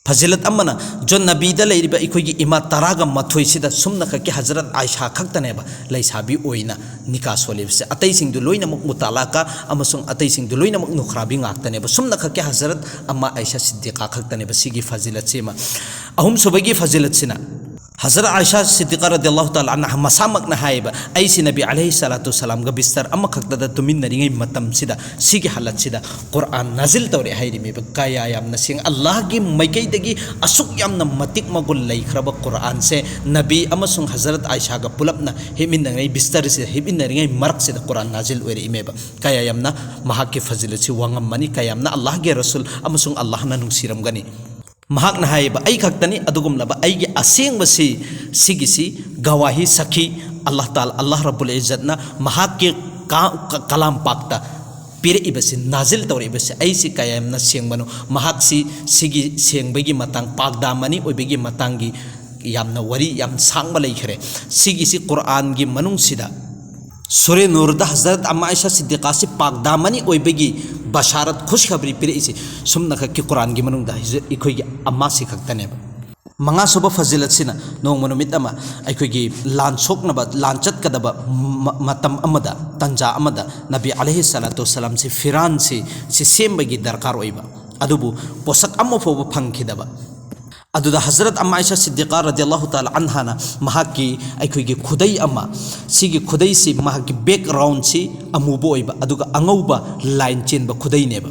ꯐꯖꯤꯂꯠ ꯑꯃꯅ ꯖꯣꯟ ꯅꯕꯤꯗ ꯂꯩꯔꯤꯕ ꯑꯩꯈꯣꯏꯒꯤ ꯏꯃꯥ ꯇꯔꯥꯒ ꯃꯥꯊꯣꯏꯁꯤꯗ ꯁꯨꯝꯅꯈꯛꯀꯤ ꯍꯖꯔꯠ ꯑꯥꯏꯁꯥ ꯈꯛꯇꯅꯦꯕ ꯂꯩꯁꯥꯕꯤ ꯑꯣꯏꯅ ꯅꯤꯀꯥ ꯁꯣꯜꯂꯤꯕꯁꯦ꯫ ꯑꯇꯩꯁꯤꯡꯗꯨ ꯂꯣꯏꯅꯃꯛ ꯃꯨꯇꯥꯂꯥꯀꯥ ꯑꯃꯁꯨꯡ ꯑꯇꯩꯁꯤꯡꯗꯨ ꯂꯣꯏꯅꯃꯛ ꯅꯨꯈ꯭ꯔꯥꯕꯤ ꯉꯥꯛꯇꯅꯦꯕ꯫ ꯁꯨꯝꯅꯈꯛꯀꯤ ꯍꯖꯔꯠ ꯑꯃ ꯑꯥꯏꯁꯥ ꯁꯤꯗꯤꯀꯥ ꯈꯛꯇꯅꯦꯕ ꯁꯤꯒꯤ ꯐꯖꯤꯂꯠꯁꯤ ꯑꯃ꯫ ꯑꯍꯨꯝꯁꯨꯕꯒꯤ ꯐꯖꯤꯂꯠꯁꯤꯅ ꯍꯖꯔꯠ ꯑꯥꯏꯁꯥ ꯁꯤꯗꯤꯀꯥ ꯔꯗꯤꯌꯜꯂꯥꯍꯨ ꯇꯥꯂꯥ ꯑꯟꯍꯥ ꯃꯁꯥꯃꯛꯅ ꯍꯥꯏꯌꯦꯕ, "ꯑꯩꯁꯤ ꯅꯕꯤ ꯑꯂꯩꯍꯤ ꯁꯂꯥꯇꯨ ꯁꯂꯥꯝꯒ ꯕꯤꯁꯇꯔ ꯑꯃꯈꯛꯇꯗ ꯇꯨꯃꯤꯟꯅꯔꯤꯉꯩ ꯃꯇꯝꯁꯤꯗ ꯁꯤꯒꯤ ꯍꯥꯂꯠꯁꯤꯗ ꯀꯨꯔꯥꯟ ꯅꯥꯖꯤꯜ ꯇꯧꯔꯛꯑꯦ" ꯍꯥꯏꯔꯤꯃꯦꯕ꯫ ꯀꯌꯥ ꯌꯥꯝꯅ ꯁꯦꯡ, ꯑꯜꯂꯥꯍꯒꯤ ꯃꯥꯏꯀꯩꯗꯒꯤ ꯑꯁꯨꯛ ꯌꯥꯝꯅ ꯃꯇꯤꯛ ꯃꯒꯨꯟ ꯂꯩꯈ꯭ꯔꯕ ꯀꯨꯔꯥꯟꯁꯦ ꯅꯕꯤ ꯑꯃꯁꯨꯡ ꯍꯖꯔꯠ ꯑꯥꯏꯁꯥꯒ ꯄꯨꯂꯞꯅ ꯍꯤꯞꯃꯤꯟꯅꯔꯤꯉꯩ ꯕꯤꯁꯇꯔꯁꯤꯗ ꯍꯤꯞꯃꯤꯟꯅꯔꯤꯉꯩ ꯃꯔꯛꯁꯤꯗ ꯀꯨꯔꯥꯟ ꯅꯥꯖꯤꯜ ꯑꯣꯏꯔꯛꯏꯃꯦꯕ꯫ ꯀꯌꯥ ꯌꯥꯝꯅ ꯃꯍꯥꯛꯀꯤ ꯐꯖꯤꯂꯠꯁꯤ ꯋꯥꯉꯝꯃꯅꯤ, ꯀꯌꯥ ꯌꯥꯝꯅ ꯑꯜꯂꯥꯍꯒꯤ ꯔꯁꯨꯜ ꯑꯃꯁꯨꯡ ꯑꯜꯂꯥꯍꯅ ꯅꯨꯡꯁꯤꯔꯝꯒꯅꯤ꯫ ꯃꯍꯥꯛꯅ ꯍꯥꯏꯌꯦꯕ, "ꯑꯩ ꯈꯛꯇꯅꯤ ꯑꯗꯨꯒꯨꯝꯂꯕ ꯑꯩꯒꯤ ꯑꯁꯦꯡꯕꯁꯤ, ꯁꯤꯒꯤꯁꯤ ꯒꯋꯥꯍꯤ ꯁꯥꯈꯤ ꯑꯜꯂꯥꯍ ꯇꯥꯂꯥ, ꯑꯜꯂꯥꯍ ꯔꯕꯨꯜ ꯏꯖꯠꯅ ꯃꯍꯥꯛꯀꯤ ꯀꯥ-, ꯀ-, ꯀꯂꯥꯝ ꯄꯥꯛꯇ ꯄꯤꯔꯛꯏꯕꯁꯤ, ꯅꯥꯖꯤꯜ ꯇꯧꯔꯛꯏꯕꯁꯤ ꯑꯩꯁꯤ ꯀꯌꯥ ꯌꯥꯝꯅ ꯁꯦꯡꯕꯅꯣ, ꯃꯍꯥꯛꯁꯤ ꯁꯤꯒꯤ ꯁꯦꯡꯕꯒꯤ ꯃꯇꯥꯡ, ꯄꯥꯛꯗꯥꯃꯅꯤ ꯑꯣꯏꯕꯒꯤ ꯃꯇꯥꯡꯒꯤ ꯌꯥꯝꯅ ꯋꯥꯔꯤ ꯌꯥꯝ ꯁꯥꯡꯕ ꯂꯩꯈ꯭ꯔꯦ꯫ ꯁꯤꯒꯤꯁꯤ ꯀꯨꯔꯥꯟꯒꯤ ꯃꯅꯨꯡꯁꯤꯗ ꯁꯨꯔꯦ ꯅꯨꯔꯗ ꯍꯖꯔꯠ ꯑꯃ ꯑꯥꯏꯁꯥ ꯁꯤꯗꯤꯀꯥꯁꯤ ꯄꯥꯛꯗꯥꯃꯅꯤ ꯑꯣꯏꯕꯒꯤ ꯕꯁꯥꯔꯠ, ꯈꯨꯁꯈꯕꯔꯤ ꯄꯤꯔꯛꯏꯁꯤ ꯁꯨꯝꯅꯈꯛꯀꯤ ꯀꯨꯔꯥꯟꯒꯤ ꯃꯅꯨꯡꯗ ꯍꯖ-, ꯑꯩꯈꯣꯏꯒꯤ ꯑꯃꯁꯤ ꯈꯛꯇꯅꯦꯕ꯫ ꯃꯉꯥꯁꯨꯕ ꯐꯖꯤꯂꯠꯁꯤꯅ ꯅꯣꯡꯃ ꯅꯨꯃꯤꯠ ꯑꯃ ꯑꯩꯈꯣꯏꯒꯤ ꯂꯥꯟ ꯁꯣꯛꯅꯕ, ꯂꯥꯟ ꯆꯠꯀꯗꯕ ꯃ-, ꯃꯇꯝ ꯑꯃꯗ, ꯇꯟꯖꯥ ꯑꯃꯗ ꯅꯕꯤ ꯑꯂꯩꯍꯤ ꯁꯂꯥꯇꯨ ꯋꯁꯁꯂꯥꯝꯁꯤ ꯐꯤꯔꯥꯟꯁꯤ ꯁꯤ ꯁꯦꯝꯕꯒꯤ ꯗꯔꯀꯥꯔ ꯑꯣꯏꯕ, ꯑꯗꯨꯕꯨ ꯄꯣꯠꯁꯛ ꯑꯃ ꯐꯥꯎꯕ ꯐꯪꯈꯤꯗꯕ꯫ ꯑꯗꯨꯗ ꯍꯖꯔꯠ ꯑꯃ ꯑꯥꯏꯁꯥ ꯁꯤꯗꯤꯀꯥ ꯔꯗꯤꯌꯜꯂꯥꯍꯨ ꯇꯥꯂꯥ ꯑꯟꯍꯥꯅ ꯃꯍꯥꯛꯀꯤ ꯑꯩꯈꯣꯏꯒꯤ ꯈꯨꯗꯩ ꯑꯃ, ꯁꯤꯒꯤ ꯈꯨꯗꯩꯁꯤ ꯃꯍꯥꯛꯀꯤ ꯕꯦꯛꯒ꯭ꯔꯥꯎꯟꯁꯤ ꯑꯃꯨꯕ ꯑꯣꯏꯕ, ꯑꯗꯨꯒ ꯑꯉꯧꯕ ꯂꯥꯏꯟ ꯆꯦꯟꯕ ꯈꯨꯗꯩꯅꯦꯕ꯫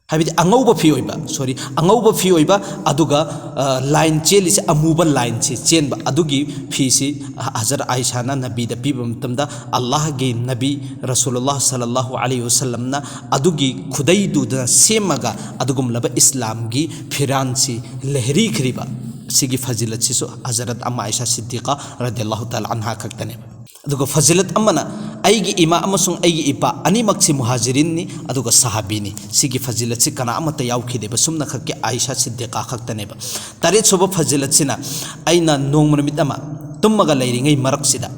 ꯍꯥꯏꯕꯗꯤ ꯑꯉꯧꯕ ꯐꯤ ꯑꯣꯏꯕ, ꯁꯣꯔꯤ, ꯑꯉꯧꯕ ꯐꯤ ꯑꯣꯏꯕ, ꯑꯗꯨꯒ, ꯑ, ꯂꯥꯏꯟ ꯆꯦꯜꯂꯤꯁꯦ ꯑꯃꯨꯕ ꯂꯥꯏꯟꯁꯤ ꯆꯦꯟꯕ, ꯑꯗꯨꯒꯤ ꯐꯤꯁꯤ ꯍ-, ꯍꯖꯔꯠ ꯑꯥꯏꯁꯥꯅ ꯅꯕꯤꯗ ꯄꯤꯕ ꯃꯇꯝꯗ, ꯑꯜꯂꯥꯍꯒꯤ ꯅꯕꯤ ꯔꯁꯨꯂꯨꯜꯂꯥꯍ ꯁꯜꯂꯜꯂꯥꯍꯨ ꯑꯂꯩꯍꯤ ꯋꯁꯜꯂꯝꯅ ꯑꯗꯨꯒꯤ ꯈꯨꯗꯩꯗꯨꯗ ꯁꯦꯝꯃꯒ ꯑꯗꯨꯒꯨꯝꯂꯕ ꯏꯁꯂꯥꯝꯒꯤ ꯐꯤꯔꯥꯟꯁꯤ ꯂꯩꯍꯔꯤꯈ꯭ꯔꯤꯕ꯫ ꯁꯤꯒꯤ ꯐꯖꯤꯂꯠꯁꯤꯁꯨ ꯍꯖꯔꯠ ꯑꯃ ꯑꯥꯏꯁꯥ ꯁꯤꯗꯤꯀꯥ ꯔꯗꯤꯌꯜꯂꯥꯍꯨ ꯇꯥꯂꯥ ꯑꯟꯍꯥ ꯈꯛꯇꯅꯦꯕ꯫ ꯑꯗꯨꯒ ꯐꯖꯤꯂꯠ ꯑꯃꯅ, ꯑꯩꯒꯤ ꯏꯃꯥ ꯑꯃꯁꯨꯡ ꯑꯩꯒꯤ ꯏꯄꯥ ꯑꯅꯤꯃꯛꯁꯤ ꯃꯨꯍꯥꯖꯤꯔꯤꯟꯅꯤ, ꯑꯗꯨꯒ ꯁꯍꯥꯕꯤꯅꯤ꯫ ꯁꯤꯒꯤ ꯐꯖꯤꯂꯠꯁꯤ ꯀꯅꯥ ꯑꯃꯠꯇ ꯌꯥꯎꯈꯤꯗꯦꯕ, ꯁꯨꯝꯅꯈꯛꯀꯤ ꯑꯥꯏꯁꯥ ꯁꯤꯗꯤꯀꯥ ꯈꯛꯇꯅꯦꯕ꯫ ꯇꯔꯦꯠꯁꯨꯕ ꯐꯖꯤꯂꯠꯁꯤꯅ, ꯑꯩꯅ ꯅꯣꯡꯃ ꯅꯨꯃꯤꯠ ꯑꯃ ꯇꯨꯝꯃꯒ ꯂꯩꯔꯤꯉꯩ ꯃꯔꯛꯁꯤꯗ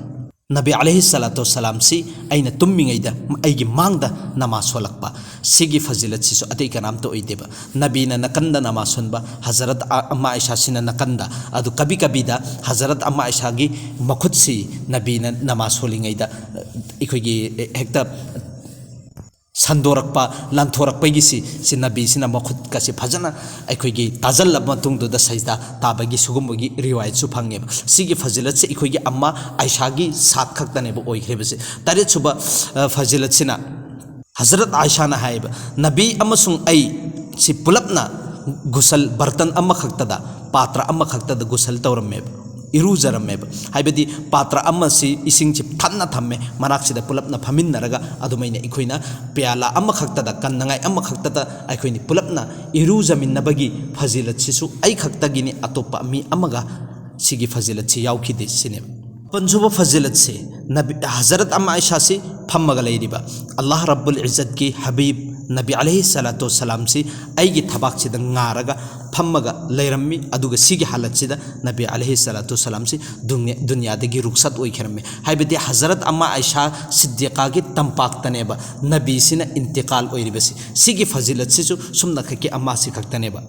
ꯅꯕꯤ ꯑꯂꯩꯍꯤ ꯁꯂꯥꯇꯨ ꯋꯁꯁꯂꯥꯝꯁꯤ ꯑꯩꯅ ꯇꯨꯝꯃꯤꯉꯩꯗ ꯑꯩꯒꯤ ꯃꯥꯡꯗ ꯅꯃꯥꯖ ꯁꯣꯜꯂꯛꯄ꯫ ꯁꯤꯒꯤ ꯐꯖꯤꯂꯠꯁꯤꯁꯨ ꯑꯇꯩ ꯀꯅꯥꯝꯇ ꯑꯣꯏꯗꯦꯕ꯫ ꯅꯕꯤꯅ ꯅꯥꯀꯟꯗ ꯅꯃꯥꯖ ꯁꯣꯟꯕ, ꯍꯖꯔꯠ ꯑ-, ꯑꯝꯃꯥ ꯑꯥꯏꯁꯥꯁꯤꯅ ꯅꯥꯀꯟꯗ꯫ ꯑꯗꯨ ꯀꯕꯤ ꯀꯕꯤꯗ ꯍꯖꯔꯠ ꯑꯝꯃꯥ ꯑꯥꯏꯁꯥꯒꯤ ꯃꯈꯨꯠꯁꯤ ꯅꯕꯤꯅ ꯅꯃꯥꯖ ꯁꯣꯜꯂꯤꯉꯩꯗ, ꯑ, ꯑꯩꯈꯣꯏꯒꯤ ꯍꯦꯛꯇ ꯁꯟꯗꯣꯔꯛꯄ, ꯂꯥꯟꯊꯣꯔꯛꯄꯒꯤꯁꯤ, ꯁꯤ ꯅꯕꯤꯁꯤꯅ ꯃꯈꯨꯠꯀꯁꯤ ꯐꯖꯅ ꯑꯩꯈꯣꯏꯒꯤ ꯇꯥꯖꯜꯂꯕ ꯃꯇꯨꯡꯗꯨꯗ ꯁꯖꯗꯥ ꯇꯥꯕꯒꯤ ꯁꯤꯒꯨꯝꯕꯒꯤ ꯔꯤꯋꯥꯌꯠꯁꯨ ꯐꯪꯉꯦꯕ꯫ ꯁꯤꯒꯤ ꯐꯖꯤꯂꯠꯁꯦ ꯑꯩꯈꯣꯏꯒꯤ ꯑꯝꯃꯥ ꯑꯥꯏꯁꯥꯒꯤ ꯁꯥꯠ ꯈꯛꯇꯅꯦꯕ ꯑꯣꯏꯈ꯭ꯔꯤꯕꯁꯦ꯫ ꯇꯔꯦꯠꯁꯨꯕ, ꯑ, ꯐꯖꯤꯂꯠꯁꯤꯅ ꯍꯖꯔꯠ ꯑꯥꯏꯁꯥꯅ ꯍꯥꯏꯌꯦꯕ, "ꯅꯕꯤ ꯑꯃꯁꯨꯡ ꯑꯩ ꯁꯤ ꯄꯨꯂꯞꯅ ꯒꯨꯁꯜ ꯕꯔꯇꯟ ꯑꯃꯈꯛꯇꯗ, ꯄꯥꯇ꯭ꯔ ꯑꯃꯈꯛꯇꯗ ꯒꯨꯁꯜ ꯇꯧꯔꯝꯃꯦꯕ, ꯏꯔꯨꯖꯔꯝꯃꯦꯕ"꯫ ꯍꯥꯏꯕꯗꯤ ꯄꯥꯇ꯭ꯔ ꯑꯃꯁꯤ ꯏꯁꯤꯡꯁꯤ ꯊꯟꯅ ꯊꯝꯃꯦ, ꯃꯅꯥꯛꯁꯤꯗ ꯄꯨꯂꯞꯅ ꯐꯝꯃꯤꯟꯅꯔꯒ ꯑꯗꯨꯃꯥꯏꯅ ꯑꯩꯈꯣꯏꯅ ꯄꯤꯌꯥꯂꯥ ꯑꯃꯈꯛꯇꯗ, ꯀꯟꯅꯉꯥꯏ ꯑꯃꯈꯛꯇꯗ ꯑꯩꯈꯣꯏꯅ ꯄꯨꯂꯞꯅ ꯏꯔꯨꯖꯃꯤꯟꯅꯕꯒꯤ ꯐꯖꯤꯂꯠꯁꯤꯁꯨ ꯑꯩ ꯈꯛꯇꯒꯤꯅꯤ, ꯑꯇꯣꯞꯄ ꯃꯤ ꯑꯃꯒ ꯁꯤꯒꯤ ꯐꯖꯤꯂꯠꯁꯤ ꯌꯥꯎꯈꯤꯗꯦ ꯁꯤꯅꯦꯕ꯫ ꯃꯥꯄꯟꯁꯨꯕ ꯐꯖꯤꯂꯠꯁꯤ ꯅꯕꯤ, ꯍꯖꯔꯠ ꯑꯝꯃꯥ ꯑꯥꯏꯁꯥꯁꯤ ꯐꯝꯃꯒ ꯂꯩꯔꯤꯕ, "ꯑꯜꯂꯥꯍ ꯔꯕꯨꯜ ꯏꯖꯠꯀꯤ ꯍꯕꯤꯕ ꯅꯕꯤ ꯑꯂꯩꯍꯤ ꯁꯂꯥꯇꯨ ꯋꯁꯁꯂꯥꯝꯁꯤ ꯑꯩꯒꯤ ꯊꯕꯥꯛꯁꯤꯗ ꯉꯥꯔꯒ ꯐꯝꯃꯒ ꯂꯩꯔꯝꯃꯤ, ꯑꯗꯨꯒ ꯁꯤꯒꯤ ꯍꯥꯂꯠꯁꯤꯗ ꯅꯕꯤ ꯑꯂꯩꯍꯤ ꯁꯂꯥꯇꯨ ꯋꯁꯁꯂꯥꯝꯁꯤ ꯗꯨꯅꯤ-, ꯗꯨꯅꯤꯌꯥꯗꯒꯤ ꯔꯨꯛꯁꯠ ꯑꯣꯏꯈꯤꯔꯝꯃꯤ"꯫ ꯍꯥꯏꯕꯗꯤ ꯍꯖꯔꯠ ꯑꯝꯃꯥ ꯑꯥꯏꯁꯥ ꯁꯤꯗꯤꯀꯥꯒꯤ ꯇꯝꯄꯥꯛꯇꯅꯦꯕ ꯅꯕꯤꯁꯤꯅ ꯏꯟꯇꯤꯀꯥꯜ ꯑꯣꯏꯔꯤꯕꯁꯤ꯫ ꯁꯤꯒꯤ ꯐꯖꯤꯂꯠꯁꯤꯁꯨ ꯁꯨꯝꯅꯈꯛꯀꯤ ꯑꯝꯃꯥꯁꯤ ꯈꯛꯇꯅꯦꯕ꯫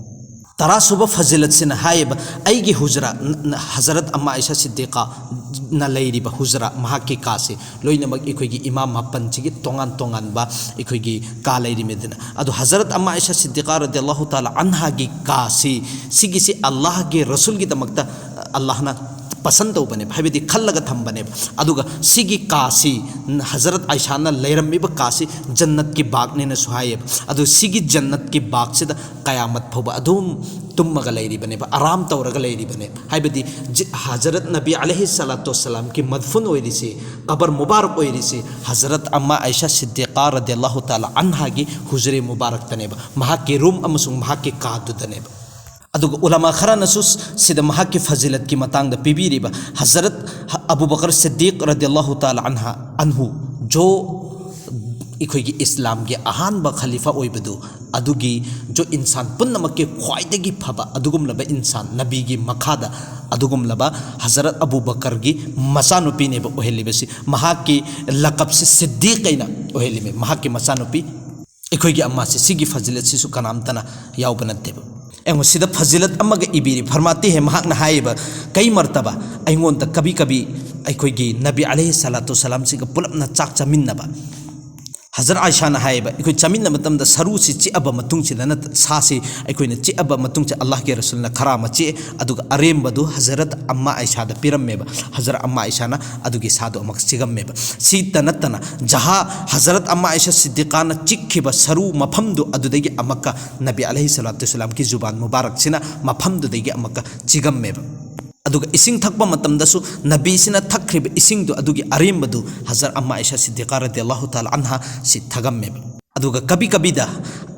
ꯇꯔꯥꯁꯨꯕ ꯐꯖꯤꯂꯠꯁꯤꯅ ꯍꯥꯏꯌꯦꯕ, ꯑꯩꯒꯤ ꯍꯨꯖꯔꯥ, ꯅ-, ꯅ-, ꯍꯖꯔꯠ ꯑꯝꯃꯥ ꯑꯥꯏꯁꯥ ꯁꯤꯗꯤꯀꯥꯅ ꯂꯩꯔꯤꯕ ꯍꯨꯖꯔꯥ, ꯃꯍꯥꯛꯀꯤ ꯀꯥꯁꯤ, ꯂꯣꯏꯅꯃꯛ ꯑꯩꯈꯣꯏꯒꯤ ꯏꯃꯥꯝ ꯃꯥꯄꯟꯁꯤꯒꯤ ꯇꯣꯉꯥꯟ ꯇꯣꯉꯥꯟꯕ ꯑꯩꯈꯣꯏꯒꯤ ꯀꯥ ꯂꯩꯔꯤꯃꯤꯗꯅ꯫ ꯑꯗꯣ ꯍꯖꯔꯠ ꯑꯝꯃꯥ ꯑꯥꯏꯁꯥ ꯁꯤꯗꯤꯀꯥ ꯔꯗꯤꯌꯜꯂꯥꯍꯨ ꯇꯥꯂꯥ ꯑꯟꯍꯥꯒꯤ ꯀꯥꯁꯤ, ꯁꯤꯒꯤꯁꯤ ꯑꯜꯂꯥꯍꯒꯤ ꯔꯁꯨꯜꯒꯤꯗꯃꯛꯇ ꯑꯜꯂꯥꯍꯅ ꯄꯁꯟ ꯇꯧꯕꯅꯦꯕ, ꯍꯥꯏꯕꯗꯤ ꯈꯜꯂꯒ ꯊꯝꯕꯅꯦꯕ꯫ ꯑꯗꯨꯒ ꯁꯤꯒꯤ ꯀꯥꯁꯤ, ꯍꯖꯔꯠ ꯑꯥꯏꯁꯥꯅ ꯂꯩꯔꯝꯃꯤꯕ ꯀꯥꯁꯤ ꯖꯟꯅꯠꯀꯤ ꯕꯥꯒꯅꯦꯅꯁꯨ ꯍꯥꯏꯌꯦꯕ꯫ ꯑꯗꯨ ꯁꯤꯒꯤ ꯖꯟꯅꯠꯀꯤ ꯕꯥꯒꯁꯤꯗ ꯀꯌꯥꯃꯠ ꯐꯥꯎꯕ ꯑꯗꯨꯝ ꯇꯨꯝꯃꯒ ꯂꯩꯔꯤꯕꯅꯦꯕ, ꯑꯔꯥꯝ ꯇꯧꯔꯒ ꯂꯩꯔꯤꯕꯅꯦꯕ꯫ ꯍꯥꯏꯕꯗꯤ ꯖꯤ-, ꯍꯖꯔꯠ ꯅꯕꯤ ꯑꯂꯩꯍꯤ ꯁꯂꯥꯇꯨ ꯋꯁꯁꯂꯥꯝꯒꯤ ꯃꯗꯐꯨꯟ ꯑꯣꯏꯔꯤꯁꯤ, ꯀꯕꯔ ꯃꯨꯕꯥꯔꯛ ꯑꯣꯏꯔꯤꯁꯤ, ꯍꯖꯔꯠ ꯑꯝꯃꯥ ꯑꯥꯏꯁꯥ ꯁꯤꯗꯤꯀꯥ ꯔꯗꯤꯌꯜꯂꯥꯍꯨ ꯇꯥꯂꯥ ꯑꯟꯍꯥꯒꯤ ꯍꯨꯖꯔꯦ ꯃꯨꯕꯥꯔꯛꯇꯅꯦꯕ, ꯃꯍꯥꯛꯀꯤ ꯔꯨꯝ ꯑꯃꯁꯨꯡ ꯃꯍꯥꯛꯀꯤ ꯀꯥꯗꯨꯗꯅꯦꯕ꯫ ꯑꯗꯨꯒ ꯎꯂꯃꯥ ꯈꯔꯅꯁꯨ ꯁꯤꯗ ꯃꯍꯥꯛꯀꯤ ꯐꯖꯤꯂꯠꯀꯤ ꯃꯇꯥꯡꯗ ꯄꯤꯕꯤꯔꯤꯕ, ꯍꯖꯔꯠ ꯑꯕꯨ ꯕꯀꯔ ꯁꯤꯗꯤꯛ ꯔꯗꯤꯌꯜꯂꯥꯍꯨ ꯇꯥꯂꯥ ꯑꯟꯍꯥ, ꯑꯟꯍꯨ, ꯖꯣ ꯑꯩꯈꯣꯏꯒꯤ ꯏꯁꯂꯥꯝꯒꯤ ꯑꯍꯥꯟꯕ ꯈꯂꯤꯐꯥ ꯑꯣꯏꯕꯗꯨ, ꯑꯗꯨꯒꯤ ꯖꯣ ꯏꯟꯁꯥꯟ ꯄꯨꯝꯅꯃꯛꯀꯤ ꯈ꯭ꯋꯥꯏꯗꯒꯤ ꯐꯕ ꯑꯗꯨꯒꯨꯝꯂꯕ ꯏꯟꯁꯥꯟ, ꯅꯕꯤꯒꯤ ꯃꯈꯥꯗ ꯑꯗꯨꯒꯨꯝꯂꯕ ꯍꯖꯔꯠ ꯑꯕꯨ ꯕꯀꯔꯒꯤ ꯃꯆꯥꯅꯨꯄꯤꯅꯦꯕ ꯑꯣꯏꯍꯜꯂꯤꯕꯁꯤ꯫ ꯃꯍꯥꯛꯀꯤ ꯂꯀꯞꯁꯤ ꯁꯤꯗꯤꯛ ꯑꯩꯅ ꯑꯣꯏꯍꯜꯂꯤꯃꯦ꯫ ꯃꯍꯥꯛꯀꯤ ꯃꯆꯥꯅꯨꯄꯤ ꯑꯩꯈꯣꯏꯒꯤ ꯑꯝꯃꯥꯁꯤ, ꯁꯤꯒꯤ ꯐꯖꯤꯂꯠꯁꯤꯁꯨ ꯀꯅꯥꯝꯇꯅ ꯌꯥꯎꯕ ꯅꯠꯇꯦꯕ꯫ ꯑꯩꯉꯣꯟ ꯁꯤꯗ ꯐꯖꯤꯂꯠ ꯑꯃꯒ ꯏꯕꯤꯔꯤ꯫ ꯐꯔꯃꯥꯇꯤ ꯍꯦ, ꯃꯍꯥꯛꯅ ꯍꯥꯏꯌꯦꯕ, ꯀꯩ ꯃꯔꯇꯕ ꯑꯩꯉꯣꯟꯗ ꯀꯕꯤ ꯀꯕꯤ ꯑꯩꯈꯣꯏꯒꯤ ꯅꯕꯤ ꯑꯂꯩꯍꯤ ꯁꯂꯥꯇꯨ ꯁꯂꯥꯝꯁꯤꯒ ꯄꯨꯂꯞꯅ ꯆꯥꯛ ꯆꯥꯃꯤꯟꯅꯕ꯫ ꯍꯖꯔꯠ ꯑꯥꯏꯁꯥꯅ ꯍꯥꯏꯌꯦꯕ, ꯑꯩꯈꯣꯏ ꯆꯥꯃꯤꯟꯅꯕ ꯃꯇꯝꯗ ꯁꯔꯨꯁꯤ ꯆꯤꯛꯑꯕ ꯃꯇꯨꯡꯁꯤꯗ ꯅꯠꯇ-, ꯁꯥꯁꯤ ꯑꯩꯈꯣꯏꯅ ꯆꯤꯛꯑꯕ ꯃꯇꯨꯡꯁꯦ ꯑꯜꯂꯥꯍꯒꯤ ꯔꯁꯨꯜꯅ ꯈꯔ ꯑꯃ ꯆꯤꯛꯑꯦ, ꯑꯗꯨꯒ ꯑꯔꯦꯝꯕꯗꯨ ꯍꯖꯔꯠ ꯑꯝꯃꯥ ꯑꯥꯏꯁꯥꯗ ꯄꯤꯔꯝꯃꯦꯕ꯫ ꯍꯖꯔꯠ ꯑꯝꯃꯥ ꯑꯥꯏꯁꯥꯅ ꯑꯗꯨꯒꯤ ꯁꯥꯗꯣ ꯑꯃꯨꯛ ꯆꯤꯛꯑꯝꯃꯦꯕ꯫ ꯁꯤꯇ ꯅꯠꯇꯅ ꯖꯍꯥ ꯍꯖꯔꯠ ꯑꯝꯃꯥ ꯑꯥꯏꯁꯥ ꯁꯤꯗꯤꯀꯥꯅ ꯆꯤꯛꯈꯤꯕ ꯁꯔꯨ ꯃꯐꯝꯗꯨ ꯑꯗꯨꯗꯒꯤ ꯑꯃꯨꯛꯀ ꯅꯕꯤ ꯑꯂꯩꯍꯤ ꯁꯂꯥꯇꯨ ꯁꯂꯥꯝꯒꯤ ꯖꯨꯕꯥꯟ ꯃꯨꯕꯥꯔꯛꯁꯤꯅ ꯃꯐꯝꯗꯨꯗꯒꯤ ꯑꯃꯨꯛꯀ ꯆꯤꯛꯑꯝꯃꯦꯕ꯫ ꯑꯗꯨꯒ ꯏꯁꯤꯡ ꯊꯛꯄ ꯃꯇꯝꯗꯁꯨ ꯅꯕꯤꯁꯤꯅ ꯊꯛꯈ꯭ꯔꯤꯕ ꯏꯁꯤꯡꯗꯨ ꯑꯗꯨꯒꯤ ꯑꯔꯦꯝꯕꯗꯨ ꯍꯖꯔꯠ ꯑꯝꯃꯥ ꯑꯥꯏꯁꯥ ꯁꯤꯗꯤꯀꯥ ꯔꯗꯤꯌꯜꯂꯥꯍꯨ ꯇꯥꯂꯥ ꯑꯟꯍꯥ ꯁꯤ ꯊꯛꯑꯝꯃꯦꯕ꯫ ꯑꯗꯨꯒ ꯀꯕꯤ ꯀꯕꯤꯗ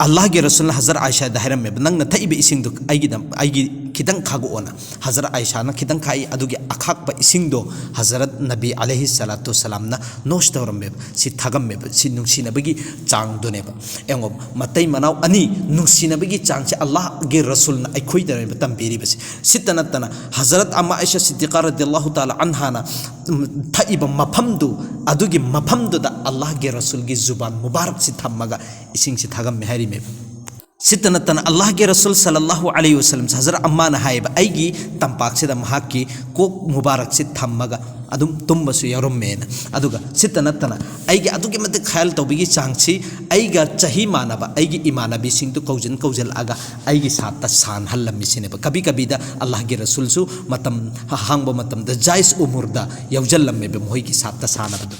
ꯑꯜꯂꯥꯍꯒꯤ ꯔꯁꯨꯜꯅ ꯍꯖꯔꯠ ꯑꯥꯏꯁꯥꯗ ꯍꯥꯏꯔꯝꯃꯦꯕ, "ꯅꯪꯅ ꯊꯛꯏꯕ ꯏꯁꯤꯡꯗꯨ ꯑꯩꯒꯤꯗ, ꯑꯩꯒꯤ ꯈꯤꯇꯪ ꯈꯥꯛꯂꯛꯑꯣꯅ"꯫ ꯍꯖꯔꯠ ꯑꯥꯏꯁꯥꯅ ꯈꯤꯇꯪ ꯈꯥꯛꯏ, ꯑꯗꯨꯒꯤ ꯑꯈꯥꯛꯄ ꯏꯁꯤꯡꯗꯣ ꯍꯖꯔꯠ ꯅꯕꯤ ꯑꯂꯩꯍꯤ ꯁꯂꯥꯇꯨ ꯁꯂꯥꯝꯅ ꯅꯣꯁ ꯇꯧꯔꯝꯃꯦꯕ꯫ ꯁꯤ ꯊꯛꯑꯝꯃꯦꯕ꯫ ꯁꯤ ꯅꯨꯡꯁꯤꯅꯕꯒꯤ ꯆꯥꯡꯗꯨꯅꯦꯕ꯫ ꯌꯦꯡꯉꯣ, ꯃꯇꯩ ꯃꯅꯥꯎ ꯑꯅꯤ ꯅꯨꯡꯁꯤꯅꯕꯒꯤ ꯆꯥꯡꯁꯦ ꯑꯜꯂꯥꯍꯒꯤ ꯔꯁꯨꯜꯅ ꯑꯩꯈꯣꯏꯗꯅꯦꯕ ꯇꯝꯕꯤꯔꯤꯕꯁꯦ꯫ ꯁꯤꯇ ꯅꯠꯇꯅ ꯍꯖꯔꯠ ꯑꯝꯃꯥ ꯑꯥꯏꯁꯥ ꯁꯤꯗꯤꯀꯥ ꯔꯗꯤꯌꯜꯂꯥꯍꯨ ꯇꯥꯂꯥ ꯑꯟꯍꯥꯅ, ꯎꯝ, ꯊꯛꯏꯕ ꯃꯐꯝꯗꯨ, ꯑꯗꯨꯒꯤ ꯃꯐꯝꯗꯨꯗ ꯑꯜꯂꯥꯍꯒꯤ ꯔꯁꯨꯜꯒꯤ ꯖꯨꯕꯥꯟ ꯃꯨꯕꯥꯔꯛꯁꯤ ꯊꯝꯃꯒ ꯏꯁꯤꯡꯁꯤ ꯊꯛꯑꯝꯃꯦ ꯍꯥꯏꯔꯤꯃꯦꯕ꯫ ꯁꯤꯇ ꯅꯠꯇꯅ ꯑꯜꯂꯥꯍꯒꯤ ꯔꯁꯨꯜ ꯁꯜꯂꯜꯂꯥꯍꯨ ꯑꯂꯩꯍꯤ ꯋꯁꯜꯂꯝ, ꯍꯖꯔꯠ ꯑꯝꯃꯥꯅ ꯍꯥꯏꯌꯦꯕ, "ꯑꯩꯒꯤ ꯇꯝꯄꯥꯛꯁꯤꯗ ꯃꯍꯥꯛꯀꯤ ꯀꯣꯛ ꯃꯨꯕꯥꯔꯛꯁꯤ ꯊꯝꯃꯒ ꯑꯗꯨꯝ ꯇꯨꯝꯕꯁꯨ ꯌꯥꯎꯔꯝꯃꯦꯅ"꯫ ꯑꯗꯨꯒ ꯁꯤꯇ ꯅꯠꯇꯅ ꯑꯩꯒꯤ ꯑꯗꯨꯛꯀꯤ ꯃꯇꯤꯛ ꯈꯌꯥꯜ ꯇꯧꯕꯒꯤ ꯆꯥꯡꯁꯤ, ꯑꯩꯒ ꯆꯍꯤ ꯃꯥꯟꯅꯕ ꯑꯩꯒꯤ ꯏꯃꯥꯟꯅꯕꯤꯁꯤꯡꯗꯨ ꯀꯧꯖꯤꯟ ꯀꯧꯖꯤꯜꯂꯛꯑꯒ ꯑꯩꯒꯤ ꯁꯥꯠꯇ ꯁꯥꯟꯍꯜꯂꯝꯃꯤꯁꯤꯅꯦꯕ꯫ ꯀꯕꯤ ꯀꯕꯤꯗ ꯑꯜꯂꯥꯍꯒꯤ ꯔꯁꯨꯜꯁꯨ ꯃꯇꯝ ꯍꯥꯡꯕ ꯃꯇꯝꯗ ꯖꯥꯏꯁ ꯎꯃꯨꯔꯗ ꯌꯥꯎꯖꯜꯂꯝꯃꯦꯕ ꯃꯈꯣꯏꯒꯤ ꯁꯥꯠꯇ ꯁꯥꯟꯅꯕꯗꯨ꯫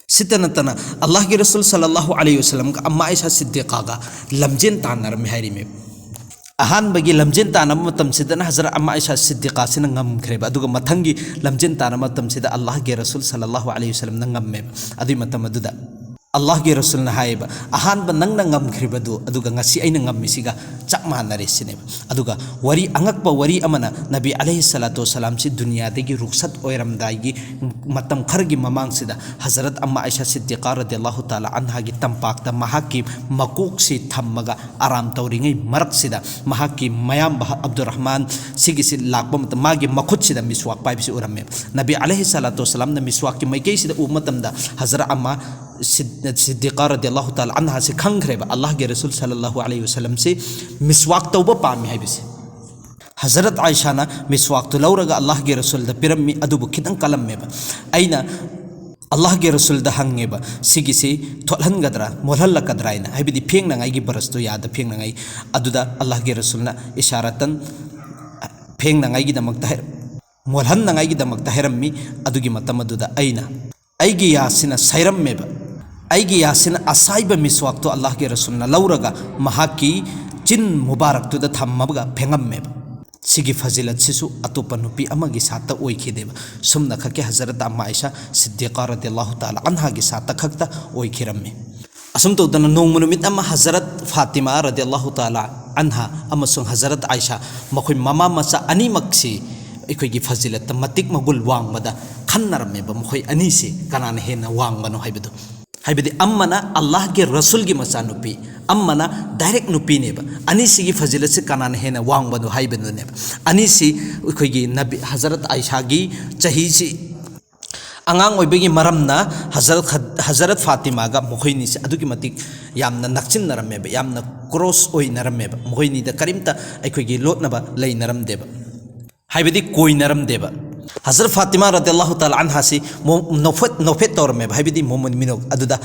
ꯁꯤꯇ ꯅꯠꯇꯅ ꯑꯜꯂꯥꯍꯒꯤ ꯔꯁꯨꯜ ꯁꯜꯂꯜꯂꯥꯍꯨ ꯑꯂꯩꯍꯤ ꯋꯁꯜꯂꯝꯒ ꯑꯝꯃꯥ ꯑꯥꯏꯁꯥ ꯁꯤꯗꯤꯀꯥꯒ ꯂꯝꯖꯦꯟ ꯇꯥꯟꯅꯔꯝꯃꯤ ꯍꯥꯏꯔꯤꯃꯦꯕ꯫ ꯑꯍꯥꯟꯕꯒꯤ ꯂꯝꯖꯦꯟ ꯇꯥꯟꯅꯕ ꯃꯇꯝꯁꯤꯗꯅ ꯍꯖꯔꯠ ꯑꯝꯃꯥ ꯑꯥꯏꯁꯥ ꯁꯤꯗꯤꯀꯥꯁꯤꯅ ꯉꯝꯈ꯭ꯔꯦꯕ, ꯑꯗꯨꯒ ꯃꯊꯪꯒꯤ ꯂꯝꯖꯦꯟ ꯇꯥꯟꯅꯕ ꯃꯇꯝꯁꯤꯗ ꯑꯜꯂꯥꯍꯒꯤ ꯔꯁꯨꯜ ꯁꯜꯂꯜꯂꯥꯍꯨ ꯑꯂꯩꯍꯤ ꯋꯁꯜꯂꯝꯅ ꯉꯝꯃꯦꯕ꯫ ꯑꯗꯨꯒꯤ ꯃꯇꯝ ꯑꯗꯨꯗ ꯑꯜꯂꯥꯍꯒꯤ ꯔꯁꯨꯜꯅ ꯍꯥꯏꯌꯦꯕ, "ꯑꯍꯥꯟꯕ ꯅꯪꯅ ꯉꯝꯈ꯭ꯔꯤꯕꯗꯨ, ꯑꯗꯨꯒ ꯉꯁꯤ ꯑꯩꯅ ꯉꯝꯃꯤꯁꯤꯒ ꯆꯞ ꯃꯥꯟꯅꯔꯦ" ꯁꯤꯅꯦꯕ꯫ ꯑꯗꯨꯒ ꯋꯥꯔꯤ, ꯑꯉꯛꯄ ꯋꯥꯔꯤ ꯑꯃꯅ, ꯅꯕꯤ ꯑꯂꯩꯍꯤ ꯁꯂꯥꯇꯨ ꯋꯁꯂꯥꯝꯁꯤ ꯗꯨꯅꯤꯌꯥꯗꯒꯤ ꯔꯨꯛꯁꯠ ꯑꯣꯏꯔꯝꯗꯥꯏꯒꯤ ꯃꯇꯝ ꯈꯔꯒꯤ ꯃꯃꯥꯡꯁꯤꯗ ꯍꯖꯔꯠ ꯑꯝꯃꯥ ꯑꯥꯏꯁꯥ ꯁꯤꯗꯤꯀꯥ ꯔꯗꯤꯌꯜꯂꯥꯍꯨ ꯇꯥꯂꯥ ꯑꯟꯍꯥꯒꯤ ꯇꯝꯄꯥꯛꯇ ꯃꯍꯥꯛꯀꯤ ꯃꯀꯣꯛꯁꯤ ꯊꯝꯃꯒ ꯑꯔꯥꯝ ꯇꯧꯔꯤꯉꯩ ꯃꯔꯛꯁꯤꯗ ꯃꯍꯥꯛꯀꯤ ꯃꯌꯥꯝꯕ ꯑꯕꯗꯨꯔ ꯔꯍꯃꯥꯟ ꯁꯤꯒꯤꯁꯤ ꯂꯥꯛꯄ ꯃꯇꯝ, ꯃꯥꯒꯤ ꯃꯈꯨꯠꯁꯤꯗ ꯃꯤꯁꯋꯥꯛ ꯄꯥꯏꯕꯁꯤ ꯎꯔꯝꯃꯦꯕ꯫ ꯅꯕꯤ ꯑꯂꯩꯍꯤ ꯁꯂꯥꯇꯨ ꯋꯁꯂꯥꯝꯅ ꯃꯤꯁꯋꯥꯛꯀꯤ ꯃꯥꯏꯀꯩꯁꯤꯗ ꯎꯕ ꯃꯇꯝꯗ ꯍꯖꯔꯠ ꯑꯝꯃꯥ ꯁꯤꯗ-, ꯁꯤꯗꯤꯀꯥ ꯔꯗꯤꯌꯜꯂꯥꯍꯨ ꯇꯥꯂꯥ ꯑꯟꯍꯥꯁꯤ ꯈꯪꯈ꯭ꯔꯦꯕ, ꯑꯜꯂꯥꯍꯒꯤ ꯔꯁꯨꯜ ꯁꯜꯂꯜꯂꯥꯍꯨ ꯑꯂꯩꯍꯤ ꯋꯁꯂꯝꯁꯤ ꯃꯤꯁꯋꯥꯛ ꯇꯧꯕ ꯄꯥꯝꯃꯤ ꯍꯥꯏꯕꯁꯤ꯫ ꯍꯖꯔꯠ ꯑꯥꯏꯁꯥꯅ ꯃꯤꯁꯋꯥꯛꯇꯨ ꯂꯧꯔꯒ ꯑꯜꯂꯥꯍꯒꯤ ꯔꯁꯨꯜꯗ ꯄꯤꯔꯝꯃꯤ, ꯑꯗꯨꯕꯨ ꯈꯤꯇꯪ ꯀꯜꯂꯝꯃꯦꯕ꯫ ꯑꯩꯅ ꯑꯜꯂꯥꯍꯒꯤ ꯔꯁꯨꯜꯗ ꯍꯪꯉꯦꯕ, "ꯁꯤꯒꯤꯁꯤ ꯊꯣꯠꯍꯟꯒꯗ꯭ꯔꯥ, ꯃꯣꯜꯍꯜꯂꯛꯀꯗ꯭ꯔꯥ?" ꯍꯥꯏꯅ, ꯍꯥꯏꯕꯗꯤ ꯐꯦꯡꯅꯉꯥꯏꯒꯤ ꯕ꯭ꯔꯁꯇꯨ ꯌꯥꯗ ꯐꯦꯡꯅꯉꯥꯏ꯫ ꯑꯗꯨꯗ ꯑꯜꯂꯥꯍꯒꯤ ꯔꯁꯨꯜꯅ ꯏꯁꯥꯔꯥꯇꯟ ꯐꯦꯡꯅꯉꯥꯏꯒꯤꯗꯃꯛꯇ ꯍꯥꯏ-, ꯃꯣꯜꯍꯟꯅꯉꯥꯏꯒꯤꯗꯃꯛꯇ ꯍꯥꯏꯔꯝꯃꯤ꯫ ꯑꯗꯨꯒꯤ ꯃꯇꯝ ꯑꯗꯨꯗ ꯑꯩꯅ, ꯑꯩꯒꯤ ꯌꯥꯁꯤꯅ ꯁꯥꯏꯔꯝꯃꯦꯕ꯫ ꯑꯩꯒꯤ ꯌꯥꯁꯤꯅ ꯑꯁꯥꯏꯕ ꯃꯤꯁꯋꯥꯛꯇꯨ ꯑꯜꯂꯥꯍꯒꯤ ꯔꯁꯨꯜꯅ ꯂꯧꯔꯒ ꯃꯍꯥꯛꯀꯤ ꯆꯤꯟ ꯃꯨꯕꯥꯔꯛꯇꯨꯗ ꯊꯝꯃꯒ ꯐꯦꯡꯉꯝꯃꯦꯕ꯫ ꯁꯤꯒꯤ ꯐꯖꯤꯂꯠꯁꯤꯁꯨ ꯑꯇꯣꯞꯄ ꯅꯨꯄꯤ ꯑꯃꯒꯤ ꯁꯥꯠꯇ ꯑꯣꯏꯈꯤꯗꯦꯕ꯫ ꯁꯨꯝꯅ ꯈꯛꯀꯤ ꯍꯖꯔꯠ ꯑꯝꯃꯥ ꯑꯥꯏꯁꯥ ꯁꯤꯗꯤꯀꯥ ꯔꯗꯤꯌꯜꯂꯥꯍꯨ ꯇꯥꯂꯥ ꯑꯟꯍꯥꯒꯤ ꯁꯥꯠꯇ ꯈꯛꯇ ꯑꯣꯏꯈꯤꯔꯝꯃꯤ꯫ ꯑꯁꯨꯝ ꯇꯧꯗꯅ ꯅꯣꯡꯃ ꯅꯨꯃꯤꯠ ꯑꯃ ꯍꯖꯔꯠ ꯐꯥꯇꯤꯃꯥ ꯔꯗꯤꯌꯜꯂꯥꯍꯨ ꯇꯥꯂꯥ ꯑꯟꯍꯥ ꯑꯃꯁꯨꯡ ꯍꯖꯔꯠ ꯑꯥꯏꯁꯥ, ꯃꯈꯣꯏ ꯃꯃꯥ ꯃꯆꯥ ꯑꯅꯤꯃꯛꯁꯤ ꯑꯩꯈꯣꯏꯒꯤ ꯐꯖꯤꯂꯠꯇ ꯃꯇꯤꯛ ꯃꯒꯨꯜ ꯋꯥꯡꯕꯗ ꯈꯟꯅꯔꯝꯃꯦꯕ, ꯃꯈꯣꯏ ꯑꯅꯤꯁꯤ ꯀꯅꯥꯅ ꯍꯦꯟꯅ ꯋꯥꯡꯕꯅꯣ ꯍꯥꯏꯕꯗꯨ꯫ ꯍꯥꯏꯕꯗꯤ ꯑꯃꯅ ꯑꯜꯂꯥꯍꯒꯤ ꯔꯁꯨꯜꯒꯤ ꯃꯆꯥꯅꯨꯄꯤ, ꯑꯃꯅ ꯗꯥꯏꯔꯦꯛ ꯅꯨꯄꯤꯅꯦꯕ꯫ ꯑꯅꯤꯁꯤꯒꯤ ꯐꯖꯤꯂꯠꯁꯤ ꯀꯅꯥꯅ ꯍꯦꯟꯅ ꯋꯥꯡꯕꯅꯣ ꯍꯥꯏꯕꯗꯨꯅꯦꯕ꯫ ꯑꯅꯤꯁꯤ ꯑꯩꯈꯣꯏꯒꯤ ꯅꯕꯤ ꯍꯖꯔꯠ ꯑꯥꯏꯁꯥꯒꯤ ꯆꯍꯤꯁꯤ ꯑꯉꯥꯡ ꯑꯣꯏꯕꯒꯤ ꯃꯔꯝꯅ ꯍꯖꯔꯠ ꯈ-, ꯍꯖꯔꯠ ꯐꯥꯇꯤꯃꯥꯒ ꯃꯈꯣꯏꯅꯤꯁꯦ ꯑꯗꯨꯛꯀꯤ ꯃꯇꯤꯛ ꯌꯥꯝꯅ ꯅꯛꯁꯤꯟꯅꯔꯝꯃꯦꯕ, ꯌꯥꯝꯅ ꯀ꯭ꯂꯣꯁ ꯑꯣꯏꯅꯔꯝꯃꯦꯕ꯫ ꯃꯈꯣꯏꯅꯤꯗ ꯀꯔꯤꯝꯇ ꯑꯩꯈꯣꯏꯒꯤ ꯂꯣꯠꯅꯕ ꯂꯩꯅꯔꯝꯗꯦꯕ, ꯍꯥꯏꯕꯗꯤ ꯀꯣꯏꯅꯔꯝꯗꯦꯕ꯫ ꯍꯖꯔꯠ ꯐꯥꯇꯤꯃꯥ ꯔꯗꯤꯌꯜꯂꯥꯍꯨ ꯇꯥꯂꯥ ꯑꯟꯍꯥꯁꯤ ꯃꯣ-, ꯅꯣꯐꯦꯠ, ꯅꯣꯐꯦꯠ ꯇꯧꯔꯝꯃꯦꯕ, ꯍꯥꯏꯕꯗꯤ ꯃꯣꯃꯣꯟ ꯃꯤꯅꯣꯛ꯫ ꯑꯗꯨꯗ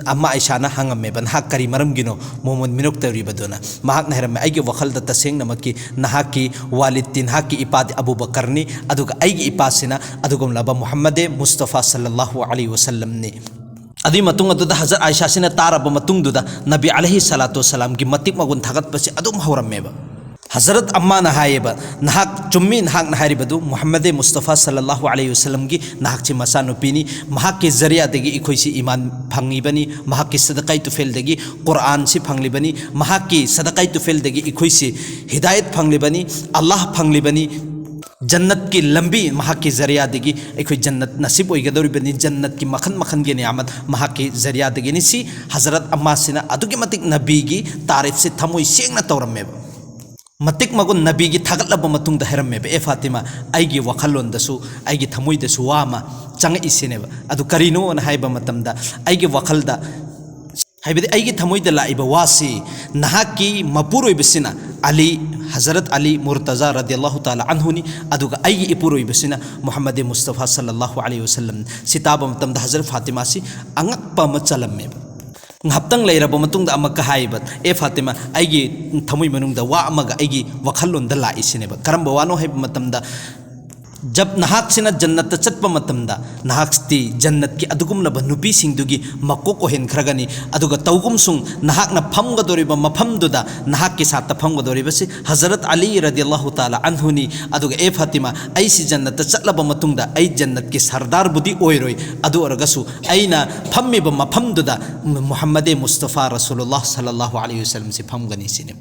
ꯑꯝꯃꯥ ꯑꯥꯏꯁꯥꯅ ꯍꯪꯉꯝꯃꯦꯕ, "ꯅꯍꯥꯛ ꯀꯔꯤ ꯃꯔꯝꯒꯤꯅꯣ ꯃꯣꯃꯣꯟ ꯃꯤꯅꯣꯛ ꯇꯧꯔꯤꯕꯗꯨꯅ?" ꯃꯍꯥꯛꯅ ꯍꯥꯏꯔꯝꯃꯦ, "ꯑꯩꯒꯤ ꯋꯥꯈꯜꯗ ꯇꯁꯦꯡꯅꯃꯛꯀꯤ ꯅꯍꯥꯛꯀꯤ ꯋꯥꯂꯤꯗꯇꯤ, ꯅꯍꯥꯛꯀꯤ ꯏꯄꯥꯗꯤ ꯑꯕꯨ ꯕꯀꯔꯅꯤ, ꯑꯗꯨꯒ ꯑꯩꯒꯤ ꯏꯄꯥꯁꯤꯅ ꯑꯗꯨꯒꯨꯝꯂꯕ ꯃꯨꯍꯝꯃꯗꯦ ꯃꯨꯁꯇꯐꯥ ꯁꯜꯂꯜꯂꯥꯍꯨ ꯑꯂꯩꯍꯤ ꯋꯁꯜꯂꯝꯅꯤ꯫" ꯑꯗꯨꯒꯤ ꯃꯇꯨꯡ ꯑꯗꯨꯗ ꯍꯖꯔꯠ ꯑꯥꯏꯁꯥꯁꯤꯅ ꯇꯥꯔꯕ ꯃꯇꯨꯡꯗꯨꯗ ꯅꯕꯤ ꯑꯂꯩꯍꯤ ꯁꯂꯥꯇꯨ ꯋꯁꯂꯥꯝꯒꯤ ꯃꯇꯤꯛ ꯃꯒꯨꯟ ꯊꯥꯒꯠꯄꯁꯤ ꯑꯗꯨꯝ ꯍꯧꯔꯝꯃꯦꯕ꯫ ꯍꯖꯔꯠ ꯑꯝꯃꯥꯅ ꯍꯥꯏꯌꯦꯕ, "ꯅꯍꯥꯛ ꯆꯨꯝꯃꯤ, ꯅꯍꯥꯛꯅ ꯍꯥꯏꯔꯤꯕꯗꯨ, ꯃꯨꯍꯝꯃꯗꯦ ꯃꯨꯁꯇꯐꯥ ꯁꯜꯂꯜꯂꯥꯍꯨ ꯑꯂꯩꯍꯤ ꯋꯁꯜꯂꯝꯒꯤ ꯅꯍꯥꯛꯁꯤ ꯃꯆꯥꯅꯨꯄꯤꯅꯤ, ꯃꯍꯥꯛꯀꯤ ꯖꯔꯤꯌꯥꯗꯒꯤ ꯑꯩꯈꯣꯏꯁꯤ ꯏꯃꯥꯟ ꯐꯪꯉꯤꯕꯅꯤ, ꯃꯍꯥꯛꯀꯤ ꯁꯗꯀꯥꯏ ꯇꯨꯐꯦꯜꯗꯒꯤ ꯀꯨꯔꯥꯟꯁꯤ ꯐꯪꯂꯤꯕꯅꯤ, ꯃꯍꯥꯛꯀꯤ ꯁꯗꯀꯥꯏ ꯇꯨꯐꯦꯜꯗꯒꯤ ꯑꯩꯈꯣꯏꯁꯤ ꯍꯤꯗꯥꯌꯠ ꯐꯪꯂꯤꯕꯅꯤ, ꯑꯜꯂꯥꯍ ꯐꯪꯂꯤꯕꯅꯤ, ꯖꯟꯅꯠꯀꯤ ꯂꯝꯕꯤ ꯃꯍꯥꯛꯀꯤ ꯖꯔꯤꯌꯥꯗꯒꯤ ꯑꯩꯈꯣꯏ ꯖꯟꯅꯠ ꯅꯁꯤꯕ ꯑꯣꯏꯒꯗꯧꯔꯤꯕꯅꯤ, ꯖꯟꯅꯠꯀꯤ ꯃꯈꯜ ꯃꯈꯜꯒꯤ ꯅꯤꯌꯥꯃꯠ ꯃꯍꯥꯛꯀꯤ ꯖꯔꯤꯌꯥꯗꯒꯤꯅꯤ"꯫ ꯁꯤ ꯍꯖꯔꯠ ꯑꯝꯃꯥꯁꯤꯅ ꯑꯗꯨꯛꯀꯤ ꯃꯇꯤꯛ ꯅꯕꯤꯒꯤ ꯇꯥꯔꯤꯐꯁꯤ ꯊꯃꯣꯏ ꯁꯦꯡꯅ ꯇꯧꯔꯝꯃꯦꯕ꯫ ꯃꯇꯤꯛ ꯃꯒꯨꯟ ꯅꯕꯤꯒꯤ ꯊꯥꯒꯠꯂꯕ ꯃꯇꯨꯡꯗ ꯍꯥꯏꯔꯝꯃꯦꯕ, "ꯑꯦ ꯐꯥꯇꯤꯃꯥ, ꯑꯩꯒꯤ ꯋꯥꯈꯜꯂꯣꯟꯗꯁꯨ, ꯑꯩꯒꯤ ꯊꯃꯣꯏꯗꯁꯨ ꯋꯥ ꯑꯃ ꯆꯪꯉꯛꯏꯁꯤꯅꯦꯕ꯫ ꯑꯗꯨ ꯀꯔꯤꯅꯣꯅ ꯍꯥꯏꯕ ꯃꯇꯝꯗ, ꯑꯩꯒꯤ ꯋꯥꯈꯜꯗ, ꯍꯥꯏꯕꯗꯤ ꯑꯩꯒꯤ ꯊꯃꯣꯏꯗ ꯂꯥꯛꯏꯕ ꯋꯥꯁꯤ, ꯅꯍꯥꯛꯀꯤ ꯃꯄꯨꯔꯣꯏꯕꯁꯤꯅ ꯑꯂꯤ, ꯍꯖꯔꯠ ꯑꯂꯤ ꯃꯨꯔꯇꯖꯥ ꯔꯗꯤꯌꯜꯂꯥꯍꯨ ꯇꯥꯂꯥ ꯑꯟꯍꯨꯅꯤ, ꯑꯗꯨꯒ ꯑꯩꯒꯤ ꯏꯄꯨꯔꯣꯏꯕꯁꯤꯅ ꯃꯨꯍꯝꯃꯗꯦ ꯃꯨꯁꯇꯐꯥ ꯁꯜꯂꯜꯂꯥꯍꯨ ꯑꯂꯩꯍꯤ ꯋꯁꯜꯂꯝ"꯫ ꯁꯤ ꯇꯥꯕ ꯃꯇꯝꯗ ꯍꯖꯔꯠ ꯐꯥꯇꯤꯃꯥꯁꯤ ꯑꯉꯛꯄ ꯑꯃ ꯆꯜꯂꯝꯃꯦꯕ꯫ ꯉꯥꯏꯍꯥꯛꯇꯪ ꯂꯩꯔꯕ ꯃꯇꯨꯡꯗ ꯑꯃꯨꯛꯀ ꯍꯥꯏꯕ, "ꯑꯦ ꯐꯥꯇꯤꯃꯥ, ꯑꯩꯒꯤ ꯊꯃꯣꯏ ꯃꯅꯨꯡꯗ ꯋꯥ ꯑꯃꯒ ꯑꯩꯒꯤ ꯋꯥꯈꯜꯂꯣꯟꯗ ꯂꯥꯛꯏꯁꯤꯅꯦꯕ"꯫ ꯀꯔꯝꯕ ꯋꯥꯅꯣ ꯍꯥꯏꯕ ꯃꯇꯝꯗ, "ꯖꯕ ꯅꯍꯥꯛꯁꯤꯅ ꯖꯟꯅꯠꯇ ꯆꯠꯄ ꯃꯇꯝꯗ, ꯅꯍꯥꯛꯇꯤ ꯖꯟꯅꯠꯀꯤ ꯑꯗꯨꯒꯨꯝꯂꯕ ꯅꯨꯄꯤꯁꯤꯡꯗꯨꯒꯤ ꯃꯀꯣꯛ ꯑꯣꯏꯍꯟꯈ꯭ꯔꯒꯅꯤ, ꯑꯗꯨꯒ ꯇꯧꯒꯨꯝꯁꯨꯡ ꯅꯍꯥꯛꯅ ꯐꯝꯒꯗꯧꯔꯤꯕ ꯃꯐꯝꯗꯨꯗ ꯅꯍꯥꯛꯀꯤ ꯁꯥꯠꯇ ꯐꯝꯒꯗꯧꯔꯤꯕꯁꯤ ꯍꯖꯔꯠ ꯑꯂꯤ ꯔꯗꯤꯌꯜꯂꯥꯍꯨ ꯇꯥꯂꯥ ꯑꯟꯍꯨꯅꯤ꯫ ꯑꯗꯨꯒ ꯑꯦ ꯐꯥꯇꯤꯃꯥ, ꯑꯩꯁꯤ ꯖꯟꯅꯠꯇ ꯆꯠꯂꯕ ꯃꯇꯨꯡꯗ ꯑꯩ ꯖꯟꯅꯠꯀꯤ ꯁꯔꯗꯥꯔꯕꯨꯗꯤ ꯑꯣꯏꯔꯣꯏ, ꯑꯗꯨ ꯑꯣꯏꯔꯒꯁꯨ ꯑꯩꯅ ꯐꯝꯃꯤꯕ ꯃꯐꯝꯗꯨꯗ ꯃꯨꯍꯝꯃꯗꯦ ꯃꯨꯁꯇꯐꯥ ꯔꯁꯨꯂꯨꯜꯂꯥꯍ ꯁꯜꯂꯜꯂꯥꯍꯨ ꯑꯂꯩꯍꯤ ꯋꯁꯜꯂꯝꯁꯤ ꯐꯝꯒꯅꯤ" ꯁꯤꯅꯤ꯫